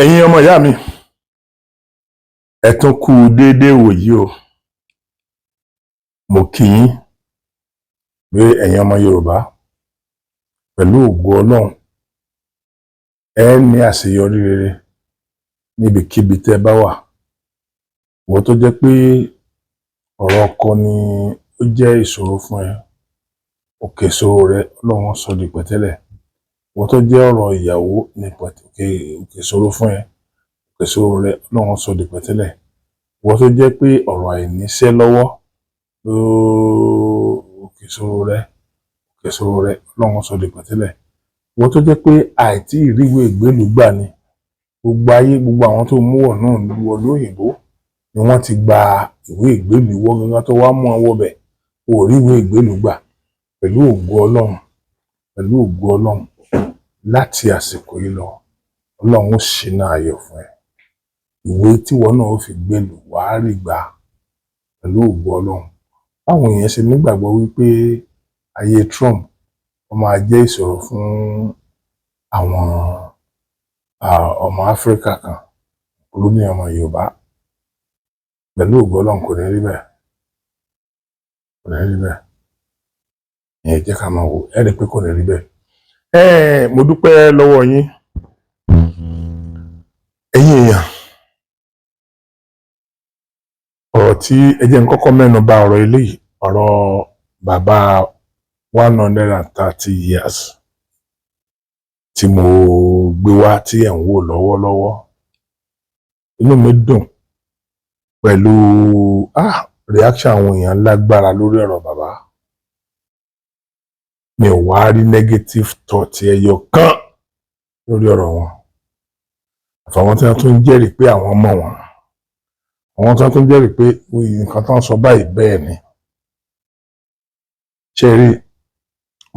Ẹ̀yin ọmọ ìyá mi, ẹ tún kú déédéé wòyí o. Mo kí yín pé ẹ̀yin ọmọ Yorùbá, pẹ̀lú ògo Ọlọ́run, ẹ ní àṣeyọrí rere níbikíbi tẹ́ ẹ bá wà. Ìwọ tó jẹ́ pé ọ̀rọ̀ ọkọ ni ó jẹ́ ìṣòro fún ẹ, òkè ìṣòro rẹ, Ọlọ́run sọ di pẹ̀tẹ́lẹ̀. Ìwọ tó jẹ́ ọ̀rọ̀ ìyàwó ní òkè ìṣòro fún ẹ, òkè ìṣòro rẹ, Ọlọ́run sọ di pẹ̀tẹ́lẹ̀. Ìwọ tó jẹ́ pé ọ̀rọ̀ àìníṣẹ́ lọ́wọ́ ló òkè ìṣòro rẹ, òkè ìṣòro rẹ, Ọlọ́run sọ di pẹ̀tẹ́lẹ̀. Ìwọ tó jẹ́ pé àìtí ìríwé ìgbélùú gbà ni, gbogbo ayé, gbogbo àwọn tó mú wọ̀ náà wọlú òyìnbó ni wọ́n ti gba ìwé ìgbélùú, ìwọ gangan tó wá mú wọn wọbẹ̀, o ò ríwèé ìgbélùú gbà. Pẹ̀lú ògo Ọlọ́run, pẹ̀lú ògo Ọlọ́run, láti àsìkò yìí lọ, Ọlọ́run ó ṣínà ayọ̀ fún ẹ. Ìwé tíwọ náà ó fi gbélùú, wàá rí gbà pẹ̀lú ògo Ọlọ́run. Báwọn èèyàn ṣe nígbàgbọ́ wípé ayé Trump, ó máa jẹ́ ìṣòro fún àwọn ọmọ Áfíríkà kan, olómi ọmọ Yorùbá, pẹ̀lú ògo Ọlọ́run, kò ní rí bẹ́ẹ̀, kò ní rí bẹ́ẹ̀. Ẹ jẹ́ ká máa wò, ẹ rí i pé kò ní rí bẹ́ẹ̀. Ẹ mo dúpẹ́ lọ́wọ́ yín, ẹ̀yin èèyàn. Ọ̀rọ̀ tí ẹ jẹ́ n kọ́kọ́ mẹ́nu bà, ọ̀rọ̀ eléyìí, ọ̀rọ̀ bàbá 130 years tí mo gbé wá tí ẹ̀ ń wò lọ́wọ́lọ́wọ́. Inú mi dùn pẹ̀lú reaction àwọn èèyàn lágbára lórí ọ̀rọ̀ bàbá. Mi ò wá rí negative thought ẹyọ kan lórí ọ̀rọ̀ wọn, àfàwọn tí wọ́n tún ń jẹ́rìí pé àwọn mọ̀ wọ́n, àwọn tí wọ́n tún jẹ́rìí pé nǹkan tó ń sọ báyìí bẹ́ẹ̀ ni. Ṣé rí,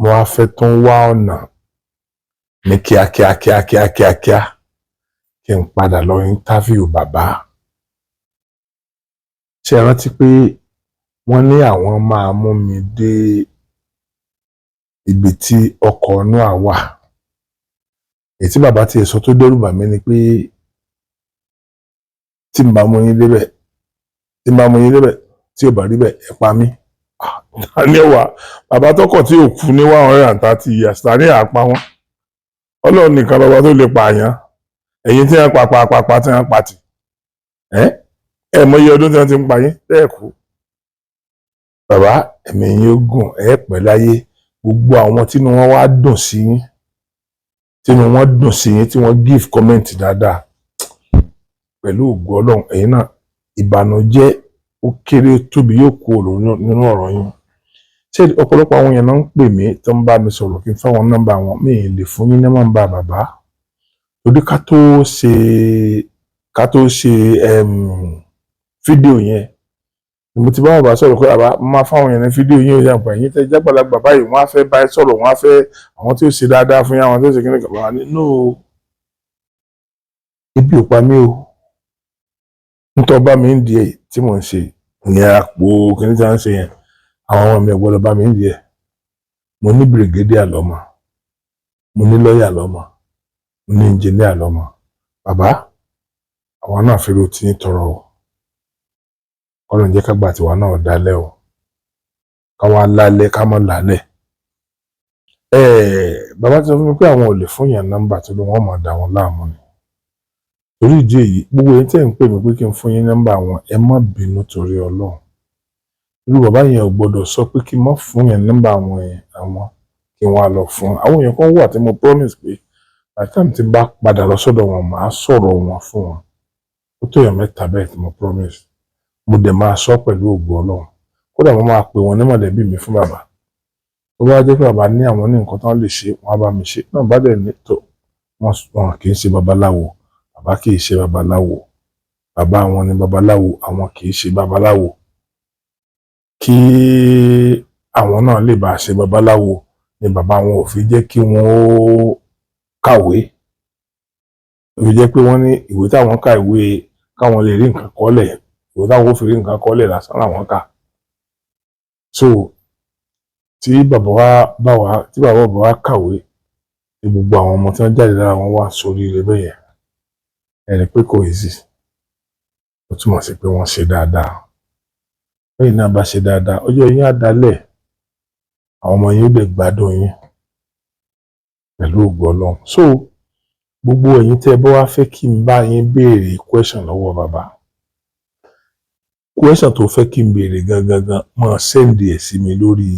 mo wá fẹ́ tún wá ọ̀nà ní kíákíá kíákíá kíákíá kí n padà lọ interview bàbá. Ṣé ẹ rántí pé wọ́n ní àwọn máa mú mi dé ibi tí ọkọ̀ Noah wà? Èyí tí bàbá tiẹ̀ sọ tó dẹ́rù bà mí ni pé tí n bá mú yín débẹ̀, tí n bá mú yín débẹ̀, tí ò bá rí bẹ́ẹ̀, ẹ pa mí. Ta ni wà bàbá tọkọ tí ò kú ní 130 years? Ta ní àpá wọn? Ọlọ́run nìkan lọ́ba tó lè pààyàn. Ẹ̀yin tí wọ́n pa pa pa pa, tí wọ́n pa tì, ẹ́ ẹ mọ iye ọdún tí wọ́n ti ń pa yín tẹ́ ẹ̀ kú. Bàbá, ẹ̀mí yín ó gùn, ẹ̀ pẹ́ láyé. Gbogbo àwọn tínú wọn wá dùn sí yín, tínú wọn dùn sí yín, tí wọ́n give comment dáadáa, pẹ̀lú ògo Ọlọ́run, ẹ̀yin náà, ìbànújẹ́ ó kéré ó tóbi yóò kú nínú ọ̀rọ̀ yín. Ṣé ọ̀pọ̀lọpọ̀ àwọn èèyàn náà ń pè mí tó ń bá mi sọ̀rọ̀ kí n fáwọn nọ́mbà wọn. Mi ì lè fún yín ní nọ́mbà bàbá torí ká tó ṣe fídíò yẹn ni mo ti bá bàbá sọ̀rọ̀ pé, "Bàbá, mo máa fáwọn èèyàn ní fídíò yín." Ó yà pé ẹ̀yin tẹ́ jágbàlagbà báyìí, wọ́n á fẹ́ bá ẹ sọ̀rọ̀, wọ́n á fẹ́ àwọn tí ó ṣe dáadáa fún yín, àwọn tí ó ṣe kíní kan. Bàbá ní, "No, ebi ò pa mí o. Nítorí bá mi ń di ẹ̀ tí mò ń ṣe ìyẹn, àpò kíní tí wọ́n ń ṣe yẹn, àwọn ọmọ mi ò gbọ́dọ̀ bá mi ń di ẹ̀. Mo ní brigadier lọ́mọ, mo ní lọ́ọ̀yà lọ́mọ, mo ní engineer lọ́mọ." Bàbá, àwa náà fi ro tí ń tọrọ o. Ọlọ́run jẹ́ ká gbà tiwa náà dálẹ̀ o, ká wá lálẹ́, ká mọ́ lálẹ́. Bàbá ti sọ fún mi pé àwọn ò lè fún yàn nọ́mbà tó ló wọ́n mọ̀ dà wọ́n láàmú ni. Torí ìdí èyí, gbogbo èyí tẹ́ ń pè mí pé kí n fún yín nọ́mbà wọn, ẹ má bínú torí Ọlọ́run. Irú bàbá yẹn ò gbọ́dọ̀ sọ pé kí n má fún yàn nọ́mbà àwọn yẹn, àwọn kí wọ́n á lọ fún. Àwọn èèyàn kan wà tí mo promise pé by the time tí n bá padà lọ sọ́dọ̀ wọn, màá sọ̀rọ̀ wọn fún wọn. Ó tó èèyàn mẹ́ta bẹ́ẹ̀ tí mo promise. Mo dẹ̀ máa sọ pẹ̀lú ògo Ọlọ́run. Kódà mo máa pè wọ́n ní mọ̀lẹ́bí mi fún bàbá. Tó bá jẹ́ pé bàbá ní àwọn ní nǹkan tí wọ́n lè ṣe, wọ́n á bá mi ṣe. Náà bá dẹ̀ ní tó wọ́n, kì í ṣe babaláwo. Bàbá kì í ṣe babaláwo. Bàbá wọn ni babaláwo, àwọn kì í ṣe babaláwo. Kí àwọn náà lè bá ṣe babaláwo ni bàbá wọn ò fi jẹ́ kí wọ́n ó kàwé. Ó fi jẹ́ pé wọ́n ní ìwé táwọn kà, ìwé káwọn lè rí nǹkan kọ́lẹ̀, ìwé táwọn ó fi rí nǹkan kọ́lẹ̀ lásán làwọn kà. So tí bàbá wa bá wa, tí bàbá bàbá wa kàwé, tí gbogbo àwọn ọmọ tí wọ́n jáde lára wọn wà sórí ire bẹ́yẹn. Ẹ rí pé kò easy. Ó túmọ̀ sí pé wọ́n ṣe dáadáa. Lẹ́yìn náà, bá ṣe dáadáa, ọjọ́ yín á dalẹ̀, àwọn ọmọ yín ó dẹ̀ gbádùn yín pẹ̀lú ògo Ọlọ́run. So gbogbo ẹ̀yin tẹ́ ẹ bá wá fẹ́ kí n bá yín béèrè question lọ́wọ́ bàbá, question tó fẹ́ kí n béèrè gangan gan, máa send ẹ̀ sí mi lórí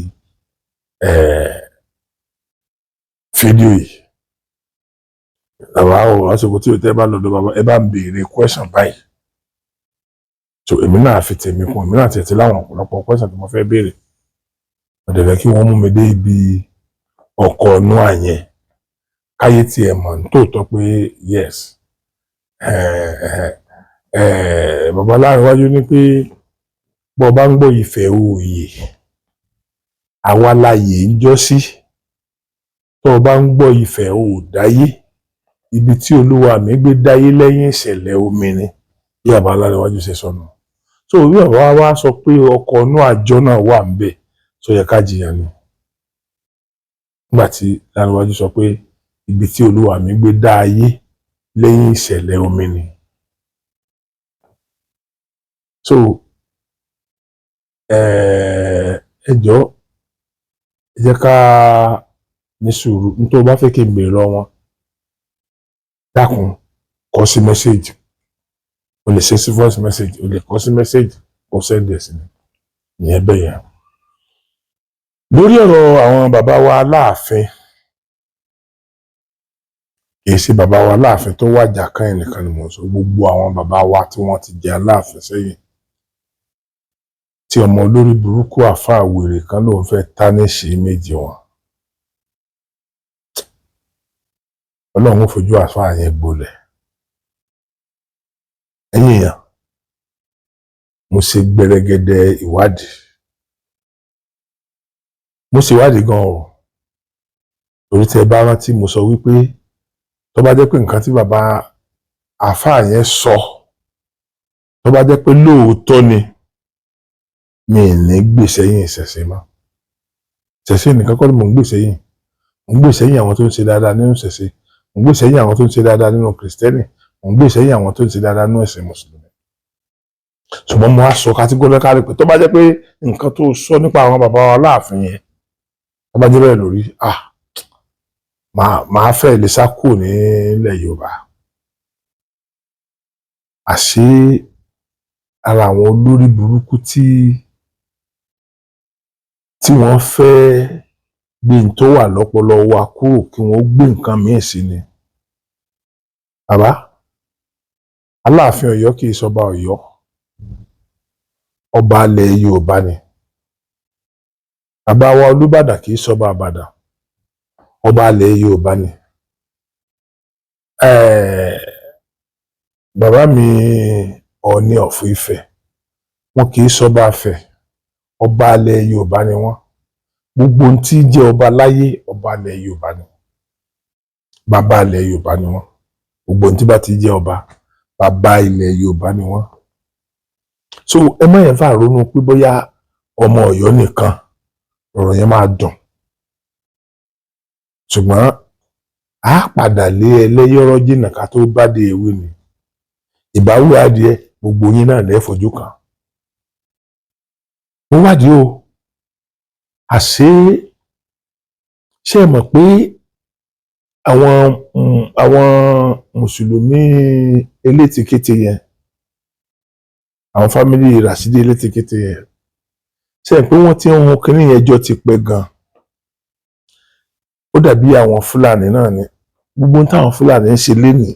fídíò yìí. Bàbá o, àsìkò tí o tẹ́ bá lọ́dọ̀ bàbá, ẹ bá ń béèrè question báyìí. So èmi náà fi tèmi kún. Èmi náà tiẹ̀ ti láwọn ọ̀pọ̀lọpọ̀ question tí mo fẹ́ béèrè. Mo dẹ̀ fẹ́ kí wọ́n mú mi dé ibi ọkọ̀ ọ̀nù àyẹn, káyé tiẹ̀ mọ̀ ní tòótọ́ pé yes, bàbá Láńrewájú ní pé bọ́ ọ bá ń gbọ́ ìfẹ́ òye, àwa láyè ń jọ́ sí. Tó o bá ń gbọ́ ìfẹ́ ò dáyé, ibi tí olúwa mi gbé dáyé lẹ́yìn ìṣẹ̀lẹ̀ omi ni, bí bàbá Láńrewájú ṣe sọnù. So bí bàbá wa sọ pé ọkọ̀ inú àjọ náà wà ń bẹ̀, sọ yẹ ká jiyàn ni? Nígbà tí Láńrewájú sọ pé ibi tí olúwa mi gbé dá ayé lẹ́yìn ìṣẹ̀lẹ̀ omi ni. So ẹ jọ̀ọ́, ẹ jẹ́ ká ní sùúrù. Nítorí o bá fẹ́ kí n béèrè lọ́wọ́ wọn, dákun, kọ sí message. O lè ṣe sí voice message, o lè kọ sí message, kó send ẹ̀ sí mi. Ìyẹn bẹ́ẹ̀ yẹn. Lórí ọ̀rọ̀ àwọn bàbá wa Aláàfin, kì í ṣe bàbá wa Aláàfin tó wàjà kan ẹnìkan ni mò ń sọ. Gbogbo àwọn bàbá wa tí wọ́n ti jẹ Aláàfin sẹ́yìn, tí ọmọ olórí burúkú àáfàá wèrè kan lòun fẹ́ tánìṣì méjì wọn, Ọlọ́run ó fojú àáfàá yẹn gbolẹ̀. Ẹ̀yin èèyàn, mo ṣe gbẹrẹgẹdẹ ìwádìí, mo ṣe ìwádìí gan o, torí tẹ bá rántí, mo sọ wípé tó bá jẹ́ pé nǹkan tí bàbá àáfàá yẹn sọ, tó bá jẹ́ pé lóòótọ́ ni, mi ì ní gbè sẹ́yìn ìṣẹ̀ṣe mọ́. Ìṣẹ̀ṣe nìkan kọ́ ni mò ń gbè sẹ́yìn. Mò ń gbè sẹ́yìn àwọn tó ń ṣe dáadáa nínú ìṣẹ̀ṣe, mò ń gbè sẹ́yìn àwọn tó ń ṣe dáadáa nínú Kìrìsìtẹ́nì, mò ń gbè sẹ́yìn àwọn tó ń ṣe dáadáa nínú ẹ̀sìn Mùsùlùmí. Ṣùgbọ́n mo á sọ categorically pé tó bá jẹ́ pé nǹkan tó sọ nípa àwọn bàbá wa láàfin yẹn, tó bá jẹ́ bẹ́ẹ̀ lórí, ah, màá fẹ́ lè sá kúrò nílẹ̀ Yorùbá. Àṣé ara àwọn olórí burúkú tí wọ́n fẹ́ gbé n tó wà lọ́pọlọ wa kúrò kí wọ́n gbé nǹkan míì sí ni. Bàbá Aláàfin Ọ̀yọ́ kì í ṣọba Ọ̀yọ́, ọba ilẹ̀ Yorùbá ni. Bàbá wa Olúbàdàn kì í ṣọba Ìbàdàn, ọba ilẹ̀ Yorùbá ni. Bàbá mi Ọọ̀ni of Ifẹ̀, wọn kì í ṣọba Ifẹ̀, ọba ilẹ̀ Yorùbá ni wọ́n. Gbogbo ohun tí jẹ́ ọba láyé, ọba ilẹ̀ Yorùbá ni. Bàbá ilẹ̀ Yorùbá ni wọ́n. Gbogbo ohun tí bá ti jẹ́ ọba, bàbá ilẹ̀ Yorùbá ni wọ́n. So ẹ má yẹn fà ronú pé bóyá ọmọ Ọ̀yọ́ nìkan ọ̀rọ̀ yẹn máa dùn, ṣùgbọ́n a padà lé ẹlẹ́yọ̀rọ̀ jìnnà ká tó bá dé ewé ni ìbáwí adìẹ. Gbogbo yín náà lẹ́ fojú kan. Mo wádìí o. Àṣé, ṣé ẹ mọ̀ pé àwọn mùsùlùmí elétekéte yẹn, àwọn family Rasidi elétekéte yẹn, ṣé ẹ pé wọ́n ti ń hun kinní yẹn jọ ti pẹ́ gan? Ó dàbí àwọn Fúlàní náà ni. Gbogbo ohun táwọn Fúlàní ń ṣe lénìí,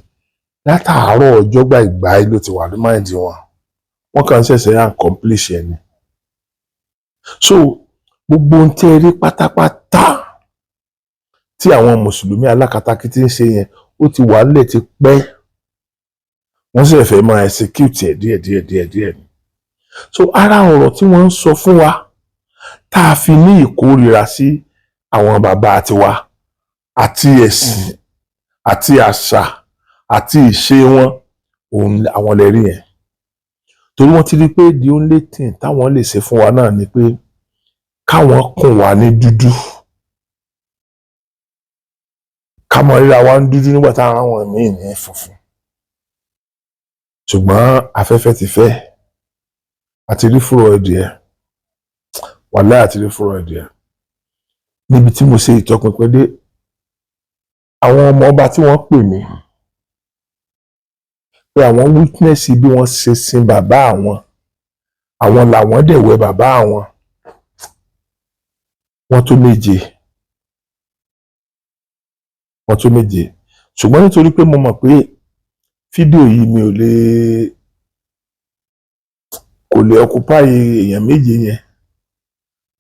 látàárọ̀ ọjọ́ gbà ìgbà yìí ló ti wà ní mind wọn. Wọ́n kàn ń ṣẹ̀ṣẹ̀ accomplish ẹ̀ ni. So gbogbo ohun tí ẹ rí pátápátá tí àwọn mùsùlùmí alákatakítí ń ṣe yẹn, ó ti wà nílẹ̀ ti pẹ́. Wọ́n sì fẹ́ máa execute ẹ̀ díẹ̀ díẹ̀ díẹ̀ díẹ̀ ni. So ara ọ̀rọ̀ tí wọ́n ń sọ fún wa tá a fi ní ìkórìíra sí àwọn bàbá tiwa àti ẹ̀sìn àti àṣà àti ìṣe wọn, òun àwọn lè rí yẹn, torí wọ́n ti rí pé the only thing táwọn lè ṣe fún wa náà ni pé káwọn kùn wá ní dúdú, ká mọ ríra wa ń dúdú nígbà táwọn míì ní funfun. Ṣùgbọ́n afẹ́fẹ́ ti fẹ́, àti rí fúrọ̀ ẹ̀dìẹ, wàláhì, àti rí fúrọ̀ ẹ̀dìẹ. Níbi tí mo ṣe ìtọpinpin dé, àwọn ọmọ ọba tí wọ́n pè mí pé àwọn witness bí wọ́n ṣe sin bàbá àwọn, àwọn làwọn dẹ̀ wẹ̀ bàbá àwọn, wọ́n tó méje, wọ́n tó méje. Ṣùgbọ́n nítorí pé mo mọ̀ pé fídíò yìí mi ò lè kò lè occupy èèyàn méje yẹn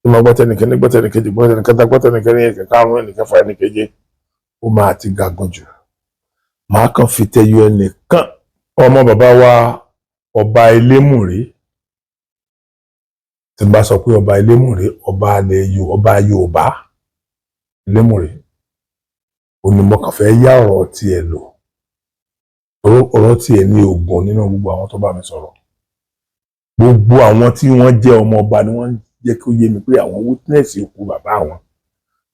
tí mo gbọ́, tẹnìkẹ́ni gbọ́, tẹnìkejì gbọ́, tẹnìkẹta gbọ́, tẹnìkẹ́ni, ẹ̀kẹ́ karùn-ún, ẹnìkẹfà, ẹnìkeje, ó máa ti gàgùn jù. Màá kàn fi tẹyọ ẹnìkan, ọmọ bàbá wa, Ọba Elémùrè. Tí n bá sọ pé Ọba Elémùrè, ọba alẹ́ ọba Yorùbá Elémùrè, ó ní mo kàn fẹ́ yá ọ̀rọ̀ tiẹ̀ lò. Ọ̀rọ̀ tiẹ̀ ní ogun nínú gbogbo àwọn tó bá mi sọ̀rọ̀. Gbogbo àwọn tí wọ́n jẹ́ ọmọ ọba ni wọ́n jẹ́ kó yé mi pé àwọn witness òkú bàbá àwọn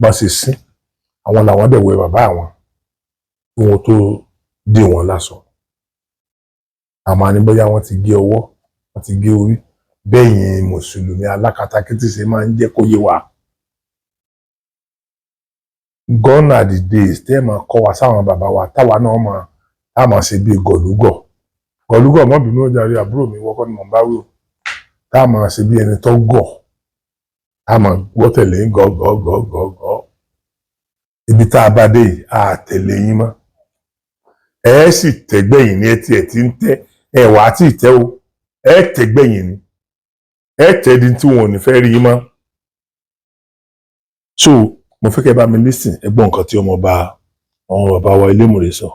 bá ṣe sín, àwọn làwọn dẹ̀ wẹ̀ bàbá àwọn kí wọ́n tó dé wọn lásọ. Àmọ́ ní bóyá wọ́n ti gé ọwọ́, wọ́n ti gé orí bẹ́yìn. Mùsùlùmí alákatakítí ṣe máa ń jẹ́ kó yé wa. Gone are the days tẹ́ ẹ̀ máa kọ́ wa sáwọn bàbá wa, táwa náà máa tá a máa ṣe bíi gọ̀lúgọ̀ gọ̀lúgọ̀. Mọ́ bínú ọjà rí, àbúrò mi, wọ́kọ́ ni mò ń bá wí o. Tá a máa ṣe bí ẹni tó gọ̀, tá a máa gbọ́ tẹ̀lé gọ́gọ́gọ́gọ́. Ibi tá a bá dé yìí, a tẹ̀lé yín mọ́. Ẹ sì tẹ́gbẹ̀yìn ní etí ẹ̀ tí ń tẹ́ ẹ wà á tí ì tẹ́ o. Ẹ tẹ́gbẹ̀yìn ni, ẹ tẹ́ di tí wọn ò ní fẹ́ rí yín mọ́. So mo fẹ́ kẹ́ bá mi listen, ẹ gbọ́ nǹkan tí ọmọọba, àwọn bàbá wa Elémùrè sọ.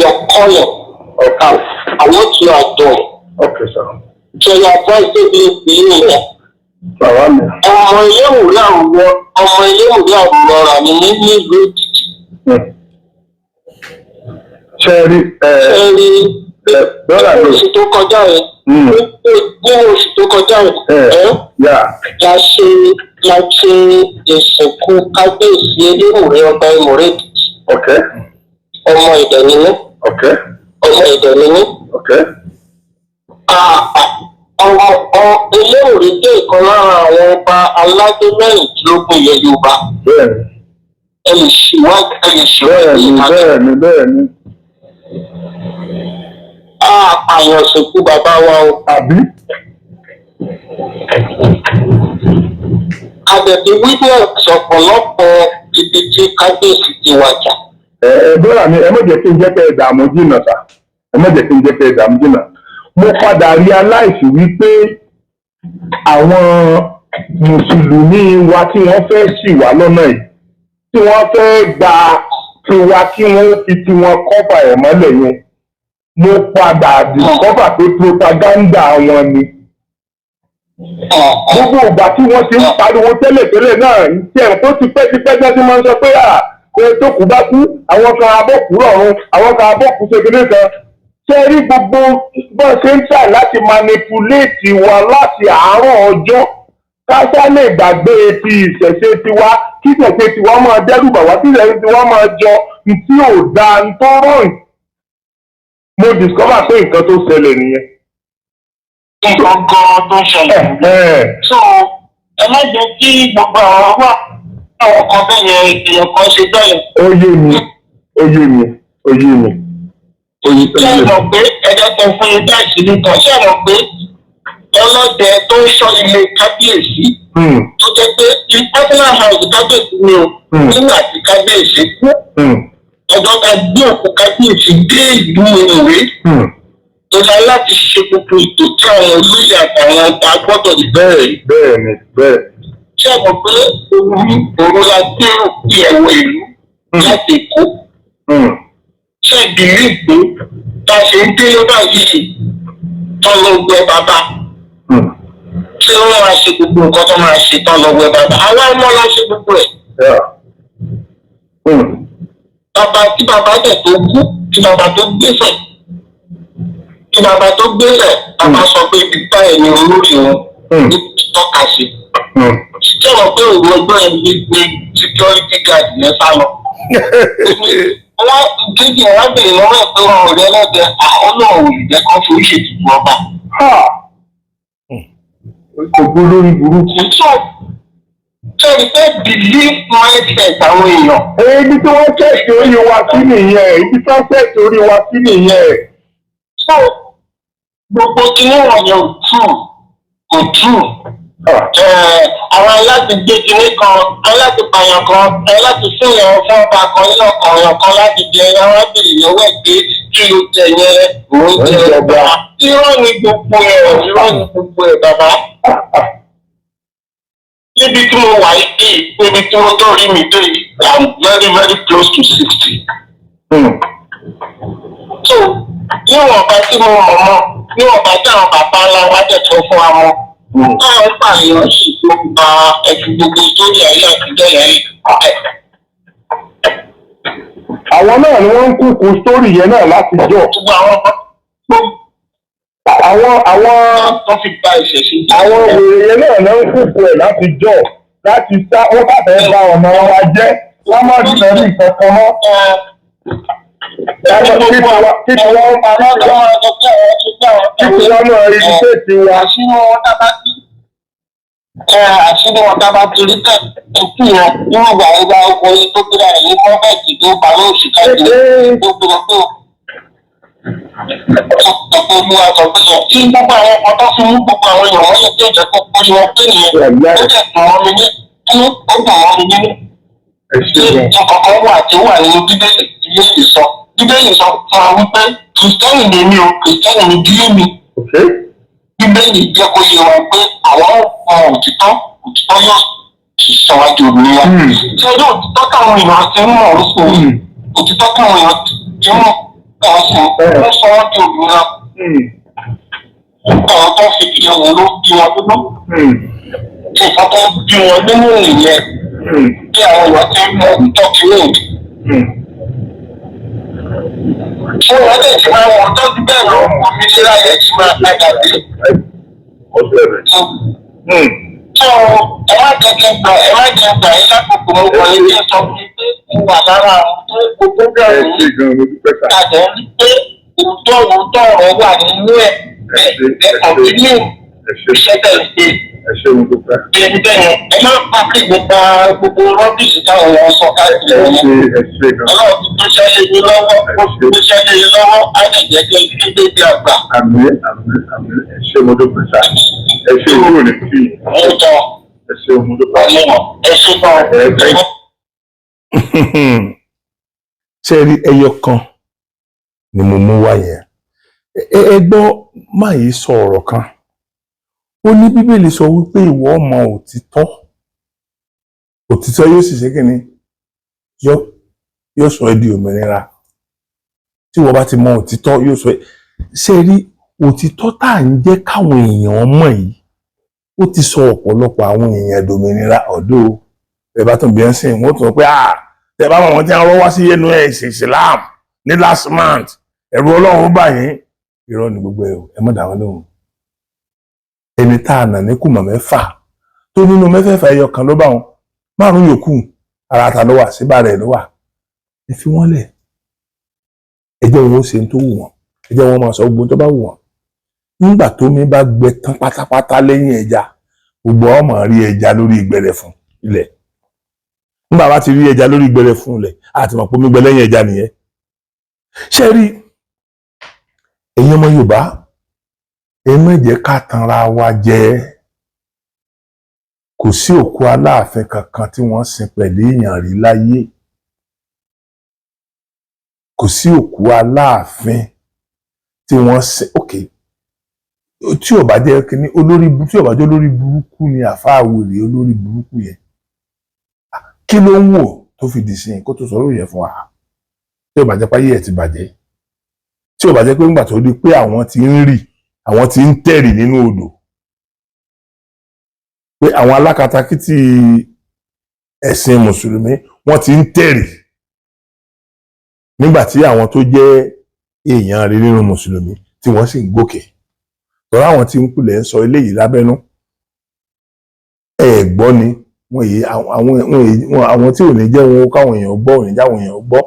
Your calling and what you are doing. Okay, sir. So your voice tó bí ìlú rẹ̀. Bàbá mi. Ọmọ Elémùrè àwùjọ, ọmọ Elémùrè àwùjọ rà ní ní nílùú Èkìtì. Ṣé ẹ rí ẹ Ṣé rí ẹ brother nínú mi? oṣù tó kọjá yẹn, nínú oṣù tó kọjá yẹn, Ẹ ẹ yà. la ṣe ìsìnkú kábíyèsí Elémùrè, ọba Ìmùrè Èkìtì. Ọmọ Ìdẹ̀ ni mí. Ọmọ Ìdẹ̀ ni mí. Ọmọ Elémùrè jẹ́ ìkan lára àwọn ọba aládé 16 ilẹ̀ Yorùbá. Ẹ lè ṣèwádìí, ẹ lè ṣèwádìí. Bẹ́ẹ̀ni, bẹ́ẹ̀ni, bẹ́ẹ̀ni. Àpàyàn sìnkú bàbá wa o. Àbí? Àbẹ̀bí witness ọ̀pọ̀lọpọ̀ ibi tí kábíyèsí ti wàjà. Ẹ ẹ brother mi, ẹ má jẹ́ kí n jẹ́ kẹ́ ẹ dààmú jìnnà sà. Ẹ má jẹ́ kí n jẹ́ kẹ́ ẹ dààmú jìnnà. Mo padà realize wípé àwọn mùsùlùmí wa tí wọ́n fẹ́ ṣì wá lọ́nà yìí, tí wọ́n fẹ́ gba tiwa kí wọ́n fi tiwọn cover ẹ̀ mọ́lẹ̀ yẹn, mo padà discover pé propaganda wọn ni. Gbogbo ìgbà tí wọ́n ti ń pariwo tẹ́lẹ̀tẹ́lẹ̀ náà, tí ẹ̀ tó ti pẹ́ ti pẹ́ tí wọ́n ti máa ń sọ pé à pé tó kú bá kú, àwọn kan abọ́kú rọ̀run, àwọn kan abọ́kú ṣègbè kan. Ṣé rí gbogbo bọ́n ṣe ń tà láti manipulate wa láti àárọ̀ ọjọ́, káṣá lè gbàgbé ti ìṣẹ̀ṣe tiwa, kí ìṣẹ̀ṣe tiwa máa dẹ́rù bà wá, kí ìṣẹ̀ṣe tiwa máa jọ ntí ò dáa ntó rọ̀yìn? Mo discover pé nǹkan tó ṣẹlẹ̀ nìyẹn. Nǹkan gan tó ṣẹlẹ̀. So ẹ má jẹ́ kí gbogbo àwọn wà àwọn kan bẹ́ẹ̀ yẹn, èèyàn kan ṣe bẹ́ẹ̀. Ó yé mi, ó yé mi, ó yé mi, ó yé Ṣé ẹ mi. mọ̀ pé ẹ̀jẹ̀ kan fún yín báyìí sí nìkan? Ṣé ẹ mọ̀ pé ọlọ́dẹ tó ń ṣọ́ ilé kábíyèsí, tó jẹ́ pé personal house kábíyèsí ni o, nígbà tí kábíyèsí kú, ọjọ́ ká gbé òkú kábíyèsí dé ìlú Ìwé, tó lọ láti ṣe gbogbo ètò tí àwọn olóyè àtàwọn ọba gbọ́dọ̀ ní. Bẹ́ẹ̀ ni, bẹ́ẹ̀. Ṣé ẹ mọ̀ pé òru òru la gbé òkú ẹ̀wọ̀ ìlú láti Èkó? Ṣé ìbílẹ̀ pé bá a ṣe ń délé báyìí tán lọ wẹ bàbá, tí wọ́n máa ṣe gbogbo nǹkan tó máa ṣe tán lọ wẹ bàbá, àwa ọmọ la ṣe gbogbo ẹ̀. Bàbá tí bàbá dẹ̀ tó kú, tí bàbá tó gbéṣẹ̀, bàbá sọ pé ibi báyìí ni olórí òun ní tọ́ka sí. Ṣé wọ́n pé òru ọgbọ́n ẹ̀ ní ní security guard yẹn sá lọ? Wọ́n kéjì ẹ̀ wá bèrè lọ́wọ́ ẹ̀ pé wọn ò rí ọlọ́dẹ, àwọn náà ò jẹ́ kán fi ṣètùtù ọba. Ha! Gbogbo lórí burúkú. So ṣe é pé belief mindset àwọn èèyàn. Ibi tí wọ́n set orí wa sí nìyẹn, ibi tí wọ́n set orí wa sí nìyẹn. So gbogbo kinní wọ̀nyẹn ò true, kò true. Àwọn aláti gbé kinní kan, aláti pààyàn kan, aláti fún ìyàwó fún ọba kan nínú ọ̀ràn kan láti jẹ, àwọn abèrè lọ́wọ́ ẹ̀ pé kí ló jẹ yẹn, òun jẹ ọba. Irọ́ ni gbogbo ẹ̀, irọ́ ni gbogbo ẹ̀, bàbá. Níbi tí mo wà yìí, níbi tí mo tó rí mi dé yìí, I'm very very close to 60. So níwọ̀nba tí mo mọ̀ mọ́, níwọ̀nba tí àwọn bàbá ńlá wa tẹ̀ tó fún wa mọ́, táwọn pààyàn sì tó gba ẹ̀fù gbogbo sórí ayé àtijọ́ yẹn. Àwọn náà ni wọ́n ń kúkú sórí yẹn náà láti jọ. Gbogbo àwọn Àwọn tó fi gba ìṣẹ̀ṣe jẹ́. Àwọn wèrè yẹn náà ló ń kúkú ẹ̀ láti jọ láti sá, wọ́n bàbẹ̀ ba ọ̀nà wa jẹ́, wọ́n má dùn ní nǹkan kan mọ́. Kí tiwa náà rí ṣéètì wa. Àṣírí wọn tá a bá ti rí tẹ̀ ẹtí yẹn nínú ìgbà yẹn bá ọkọ̀ yìí tó gbéra rẹ̀ ní kọ́fẹ̀tì tó bá lóṣù káàkiri tó gbéra tó ọ̀pọ̀ olúwa sọ pé yẹn tí gbogbo àwọn ọkọ̀ tó fi mú gbogbo àwọn èèyàn wọ́n yẹ kí ìjẹ́ kó kórí wọn pé nìyẹn, ó dẹ̀ dùn wọ́n mi nínú, ó dùn wọ́n mi nínú Ẹ tí ṣe gan. nǹkan kan wà tí ó wà nínú Bíbélì. Bíbélì sọ fún wa wípé Kìrìsìtẹ́nì ni mí o, Kìrìsìtẹ́nì ni dílé mi. Bíbélì jẹ́ kó yé wa pé àwọn ọmọ òtítọ́, òtítọ́ yóò sì sọ wá di òmìnira. Ṣé yóò òtítọ́ táwọn èèyàn ti ń mọ̀ ọ́ sí, òtítọ́ táwọn èèyàn ti ń mọ̀ ọ́ sí, ó sọ wọ́n di òmìnira. Àwọn tó fi ìdí wọn ló bí wọn nínú, nǹkan tó bí wọn nínú nìyẹn, bí àwọn èèyàn ti ń mọ òtítọ́ kìíní. Fún wọn lè ti máa wọ́n tọ́jú bẹ́ẹ̀ lọ, òmìnira yẹn ti máa padà dé. So ẹ má jẹ́ gbà yín lákòókò. Mo kàn lè jẹ́ sọ fún mi pé mo wà lára àwọn tó ń kó Ẹ program ṣe yìí gan, mo dúpẹ́ sà. Tàbí ń pé òótọ́ òótọ́ ọ̀rọ̀ wà nínú ẹ̀. Ẹ continue Ẹ ṣe. iṣẹ́ tẹ̀ ń ṣe. Ẹ ṣe, mo dúpẹ́. Ẹni bẹ́ẹ̀ yẹn, ẹ má pàṣẹ gbogbo gbogbo rubbish táwọn èèyàn sọ káàkiri Ẹ yẹn. ṣe, ẹ ṣe gan. Ọlọ́run ti gbéṣẹ́ lé yín lọ́wọ́, ó ti gbéṣẹ́ lé yín lọ́wọ́, á lè jẹ́ kí ẹ dé bí àgbà. Àmín, àmín, àmín. Ẹ ṣe, mo dúpẹ́ sà. Ẹ ṣe, ìwúrò ní kí. Ẹ jọ. Ẹ ṣe, mo dúpẹ́. Ọlọ́run, ẹ ṣe gan. Ẹ ṣe. Ṣe rí ẹyọ kan ni mo mú wá yẹn. Ẹ gbọ́, máa yìí sọ ọ̀rọ̀ kan. Ó ní Bíbélì sọ wípé ìwọ mọ òtítọ́, òtítọ́ yóò sì ṣe kíni, yóò sọ ẹ́ di òmìnira. Tí ìwọ bá ti mọ òtítọ́, yóò sọ ẹ́. Ṣe rí òtítọ́ tá à ń jẹ́ káwọn èèyàn mọ̀ yìí, ó ti sọ ọ̀pọ̀lọpọ̀ àwọn èèyàn dòmìnira. Ọ̀dọ́ ẹ bá tún bí ẹ ń sìn, wọ́n tún sọ pé ah, tẹ bá mọ̀ wọ́n tí wọ́n wá sí ẹnu ẹ̀sìn Islam ní last month, ẹ̀rù Ọlọ́run bà yín. Irọ́ ni gbogbo ẹ̀ o, ẹ má dá wọn lóhùn. Ẹni tá a nà ní kùmọ̀ 6 tó nínú mẹ́fẹ̀ẹ̀fà, ẹyọ kan ló bá wọn, 5 yòókù ara ta ló wà síbà rẹ̀ ló wà. Ẹ fi wọ́n lẹ̀, ẹ jẹ́ wọn ó ṣe tó wù wọ́n, ẹ jẹ́ wọn máa sọ gbogbo tó bá wù wọ́n. Nígbà tó mi bá gbẹ tán pátápátá lẹ́yìn ẹja, gbogbo ọmọ rí ẹja lórí ìgbẹrẹ fún ilẹ̀. Nígbà bá ti rí ẹja lórí ìgbẹrẹ fún ilẹ̀, àti mọ̀ pé omi gbẹ lẹ́yìn ẹja nìyẹn. Ṣé rí ẹ̀yin ọmọ Yorùbá, ẹ má jẹ́ ká tanra wa jẹ. Kò sí òkú Aláàfin kankan tí wọ́n sin pẹ̀lú èèyàn rí láyé. Kò sí òkú Aláàfin tí wọ́n sin. Ok, tí ò bá jẹ́ kíní olórí, tí ò bá jẹ́ olórí burúkú ni àfáà wèrè olórí burúkú yẹn, kí ló ń wò tó fi dì sí kó tó sọ lórí yẹn fún wa? Tí ò bá jẹ́ páyé ẹ̀ ti bàjẹ́, tí ò bá jẹ́ pé ńgbà tó di pé àwọn ti ń rì, àwọn ti ń tẹ̀rì nínú odò, pé àwọn alákatakítí ẹ̀sìn mùsùlùmí wọ́n ti ń tẹ̀rì, nígbà tí àwọn tó jẹ́ èèyàn rí nínú mùsùlùmí tí wọ́n sì ń gòkè tọ́lá, àwọn tí ń kulẹ̀ ń sọ eléyìí lábẹ́nú ẹ̀ gbọ́ ni wọ́n yìí, àwọn tí ò ní jẹ́ wọn káwọn èèyàn gbọ́, ò ní jẹ́ àwọn èèyàn gbọ́.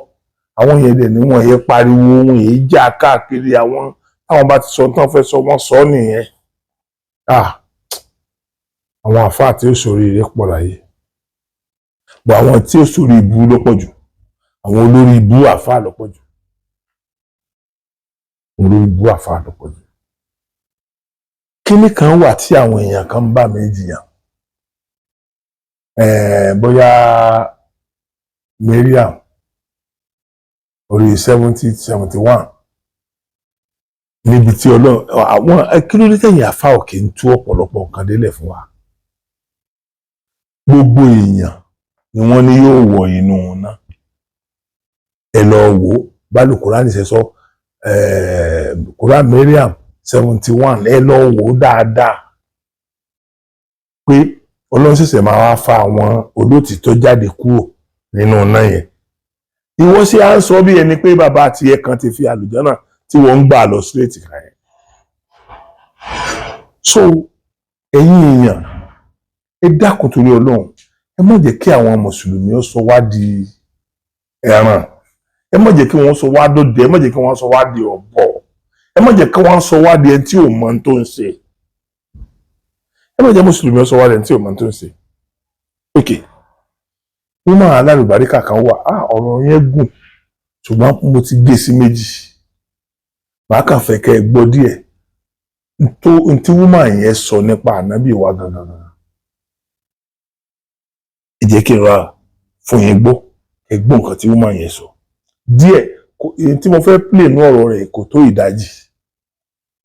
Àwọn yẹn dẹ̀ ní wọ́n yẹ pariwo, wọn yìí já káàkiri. Àwọn táwọn bá ti sọ tán fẹ́ sọ, wọ́n sọ nìyẹn. Ah, àwọn àfáà tí ó ṣoríire pọ̀ láyé bọ̀, àwọn tí ó ṣorí ibú ló pọ̀ jù. Àwọn olórí ibú àfáà ló pọ̀ jù, olórí ibú àfáà ló pọ̀ jù. Kíní kan wà tí àwọn èèyàn kan ń bá mi jiyàn, bóyá Mariam orí 70 71 níbi tí Ọlọ́run àwọn. Kí ló dé tẹ̀yìn àfa òkè ń tú ọ̀pọ̀lọpọ̀ nǹkan délẹ̀ fún wa? Gbogbo èèyàn ni wọ́n ní yóò wọ inú iná. Ẹ lọ wò ó bálù Kúránì ṣe sọ, Quran Mariam 71. Ẹ lọ wò ó dáadáa pé Ọlọ́run ṣẹ̀ṣẹ̀ máa wá fa àwọn olótìtọ́ jáde kúrò nínú iná yẹn. Ìwọ ṣe à ń sọ bí ẹni pé bàbá tiẹ̀ kan ti fi àlùjànnà tí wọ́n ń gbà lọ straight kan yẹn. So ẹ̀yin èèyàn, ẹ dákun torí Ọlọ́run, ẹ má jẹ́ kí àwọn mùsùlùmí ó sọ wá di ẹran, ẹ má jẹ́ kí wọ́n sọ wá dòde, ẹ má jẹ́ kí wọ́n sọ wá di ọ̀bọ, ẹ má jẹ́ kí wọ́n sọ wá di ẹni tí ò mọ ohun tó ń ṣe. Ẹ má jẹ́ mùsùlùmí ó sọ wá di ẹni tí ò mọ ohun tó ń ṣe. Ok, woman alálùbáríkà kan wà. Á ọ̀rọ̀ yẹn gùn, ṣùgbọ́n mo ti gé sí méjì. Màá kàn fẹ́ kẹ́ ẹ gbọ́ díẹ̀ tó ntí woman yẹn sọ nípa ànábì wa gangan gangan. Ẹ jẹ́ kí n ra fún yín gbọ́, ẹ gbọ́ nǹkan tí woman yẹn sọ díẹ̀. Èyí tí mo fẹ́ play nú ọ̀rọ̀ rẹ̀ kò tó ìdajì,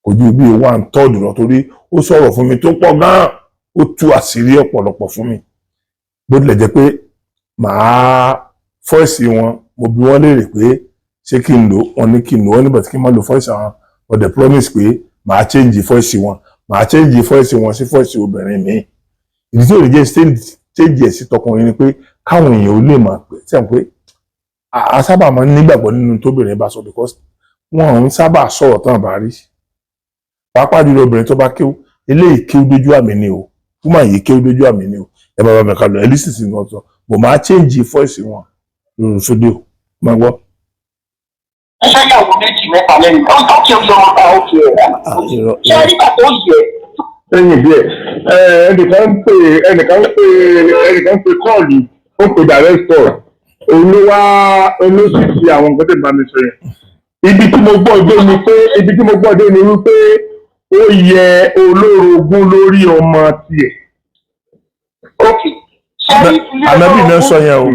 kò ju bí 1/3 lọ, torí ó sọ̀rọ̀ fún mi tó pọ̀ gan-an, ó tú àṣírí ọ̀pọ̀lọpọ̀ fún mi. Bó tilẹ̀ jẹ́ pé màá voice wọn, mo bi wọ́n léèrè pé ṣé kí n lò, wọ́n ní kí n lò. Wọ́n nígbà tí kí n má lo voice àwọn, but they promise pé màá change voice wọn, màá change voice wọn sí voice obìnrin mi. Ìdí tí ò lè jẹ́ change ẹ̀ sí tọkùnrin ni pé káwọn èèyàn ó lè máa pè tí àwọn pé a sábà máa ń nígbàgbọ́ nínú tóbìnrin bá sọ, because wọn ò ń sábà sọ̀rọ̀ tán bá rí, pàápàá jùlọ obìnrin tó bá kéwú. Eléyìí kéwú dójú àmì ni o, woman yìí kéwú dójú àmì ni o. Ẹ bá bá mi kà lọ, ẹ lísì sí nǹkan sọ bò, máa change voice wọn lórí fídíò, máa gbọ́. Ó fẹ́ yàwó méjì mẹ́ta lẹ́yìn ó tó kí o yọ ọmọ òkè ẹ̀. Irọ́. Ṣé nígbà tó yẹ Lẹ́yìn díẹ̀, ẹnìkan ń pè call, ó ń pè direct call. Òun ló wá olóṣìṣì àwọn nǹkan tó bá mi sọ yẹn. Ibi tí mo gbọ́ dé ni wípé ó yẹ olórogún lórí ọmọ tiẹ̀. Òkè ṣé rí ilé Ànábì náà sọ yẹn o.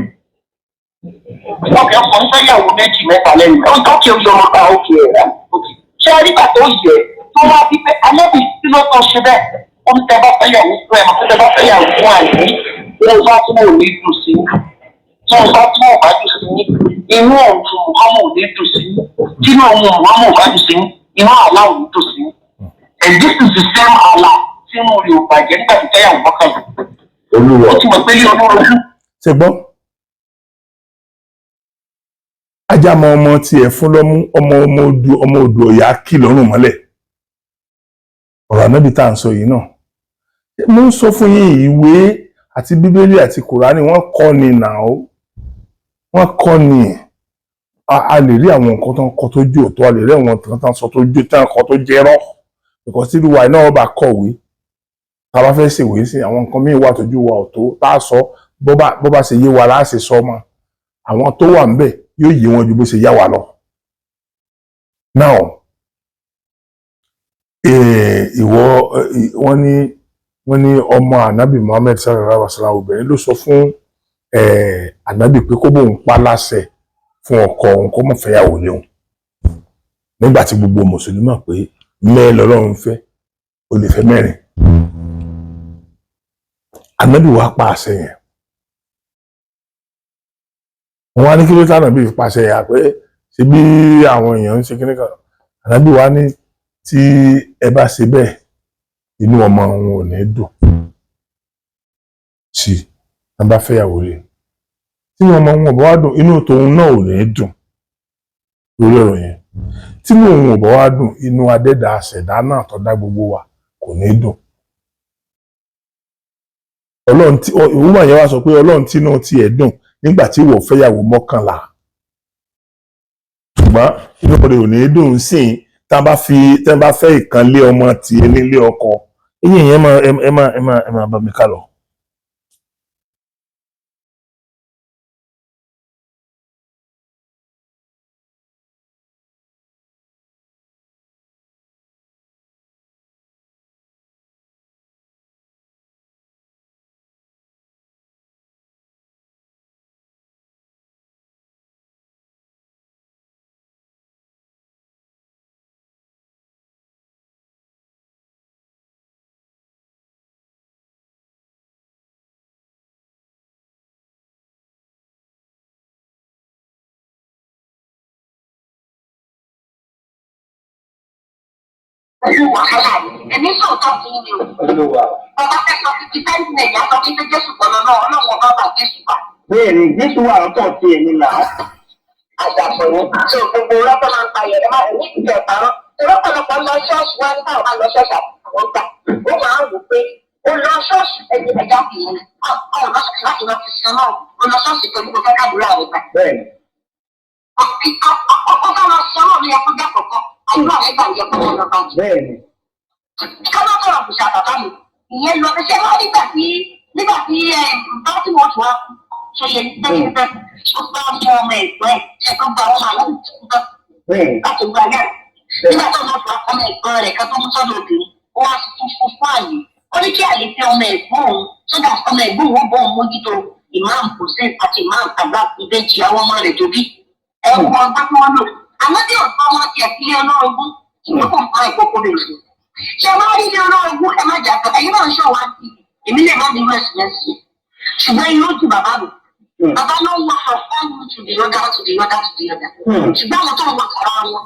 Ọkẹ́ ọkùnrin fẹ́ yàwó méjì mẹ́ta lẹ́yìn ó tó kí o yọ ọmọ òkè ẹ̀. Ṣé nígbà tó yẹ tó wá bí pé anábì tí ló tó ṣe bẹ́ẹ̀, ó ń tẹ bá fẹ́ yàwó fún ẹ̀ mọ̀ tó tẹ bá fẹ́ yàwó fún àìní wọn bá tí wọn ò ní dùn sí, tí wọn bá tí wọn ò bá dùn sí, inú òun Muhammad ò ní dùn sí, tí inú òun Muhammad ò bá dùn sí, inú Allah ò ní dùn sí. And this is the same Allah tí inú rẹ̀ ò bàjẹ́ nígbà tó fẹ́ yàwó mọ́kànlá. Olúwa. Ó ti mọ̀ pé ní olórogún Ṣe gbọ́, ajá mọ ọmọ tiẹ̀ fún lọ́mú, ọmọ ọmọ odò, ọmọ odò ọ̀yà kì lọ́rùn mọ́lẹ̀. Ọ̀rọ̀ ànábì tá à ń sọ yìí náà, mo ń sọ fún yín, ìwé àti Bíbélì àti Kùránì, wọ́n kọ́ ni nà ó, wọ́n kọ́ ni. A lè rí àwọn nǹkan tó ń kọ tó jò tó, a lè rí àwọn nǹkan tó ń sọ tó jò tó ń kọ tó jẹ́rọ́, because tí irú wa náà bá kọ̀wé, tá a bá fẹ́ ṣèwé sí, àwọn nǹkan míì wà tójú wa ò tó tá a sọ. Bó bá ṣe yé wa láṣẹ sọ mọ́, àwọn tó wà ńbẹ̀ yóò yé wọn ju bó ṣe yá wa lọ. Now, ìwọ, wọ́n ní ọmọ ànábì Muhammad sallallahu alaihi wa sallam obìnrin ló sọ fún ànábì pé kó bóun pa láṣẹ fún ọkọ òun kó má fẹ́yàwó léun, nígbà tí gbogbo mùsùlùmí mọ̀ pé mẹ́ẹ̀ lọ́lọ́run fẹ́, ó lè fẹ́ mẹ́rin. Ànábì wá pa àṣẹ yẹn. Wọ́n wá ní kí ló tànà bí pàṣẹ yà pé ṣe bí àwọn èèyàn ń ṣe kíní kan. Ànábì wá ní tí ẹ bá ṣe bẹ́ẹ̀, inú ọmọ òun ò ní dùn sí ẹ bá fẹ́yàwó lé. Tí inú ọmọ òun ò bá wá dùn, inú tòun náà ò ní dùn lórí ọ̀rọ̀ yẹn. Tí inú òun ò bá wá dùn, inú adẹ́dà àṣẹ̀dá náà tó dá gbogbo wa kò ní dùn. Ọlọ́run tí ìwúmọ̀ yẹn wá sọ pé Ọlọ́run tí inú tiẹ̀ dùn nígbà tí ìwọ fẹ́yàwó 11. Ṣùgbọ́n inú rẹ̀ ò ní dùn sí i tá a bá fi tá a bá fẹ́ ìkan lé ọmọ tiẹ̀ nílé ọkọ. Eyín yẹn, máa ẹ máa ẹ máa ẹ máa bá mi ká lọ. Pẹ̀lú wàhálà ni èmi sọ̀tọ̀ fún mi o. Bàbá fẹ́ sọ fífi tẹ́ǹtì nàìjíríà sọ fífi Jésù pọ̀lọ́ náà, Ọlọ́run ọba bá Jésù wà. Bẹ́ẹ̀ni, Jésù wà lọ́tọ̀ tí èmi là á. Àjàpọ̀ ni so gbogbo rọ́pọ̀ máa ń pa yẹn, ẹ má ní ìjọ ìparọ́. Lọ́pọ̀lọpọ̀ lọ ṣọ́ọ̀ṣì wá nígbà wà lọ ṣọ́ọ̀ṣì àwọn gbà. Ó máa ń wò pé ó lọ ṣọ́ọ̀ṣì ẹni ẹja kì í ọ̀ lọ ṣọ́ọ̀ṣì láti lọ fi sin náà, ó lọ ṣọ́ọ̀ṣì pẹ̀lú kò fẹ́ kàdúrà rẹ̀ gbà. Bẹ́ẹ̀ni. Ó fẹ́ lọ sọ ọ́ ní ẹkún jẹ́ kọ̀ọ̀kan, àdúrà rẹ̀ gbà yẹ kó lọ bá jù. Bẹ́ẹ̀ni. Kọ́lá sọ̀rọ̀ kùsà bàbá mi, ìyẹn lọ ṣe wọ́n nígbà tí bá tí wọ́n tún wá ṣe yẹ pẹ́ẹ́pẹ́ ó bá mú ọmọ ẹ̀gbọ́n ẹ̀ ṣe tó gba ọmọ àwọn ìtúkọ́ láti gba yàrá. Nígbà tó lọ fún ọmọ ẹ̀gbọ́n rẹ̀ kan tó mú sọ́dọ̀ obìnrin, ó wá fún fún fún àyè. Ó ní kí àlè fẹ́ ọmọ ẹ̀gbọ́n òun sódà ọmọ ẹ̀gbọ́n òun bọ́ òun mójútó Imam Hussein àti Imam Abba, ìbejì àwọn ọmọ rẹ̀ tó bí. Ẹ wọ ọgbọ́n tí wọ́n lò. Àmọ́ bí ọ̀tọ́ wọn tiẹ̀ sílé ọlọ́run ṣùgbọ́n kò fà ìkókó rẹ̀ sí. Ṣé wọ́n rí ní ọlọ́run, ẹ má jà kan, ẹ̀yin náà ń ṣọ̀ wá sí èmi lè má ní irú ẹ̀sìn ẹ̀sìn. Ṣùgbọ́n irú ju bàbá mi. Bàbá ló ń wá from one to the other to the other to the other. Ṣùgbọ́n àwọn tó ń wá sọ̀rọ̀ wọn,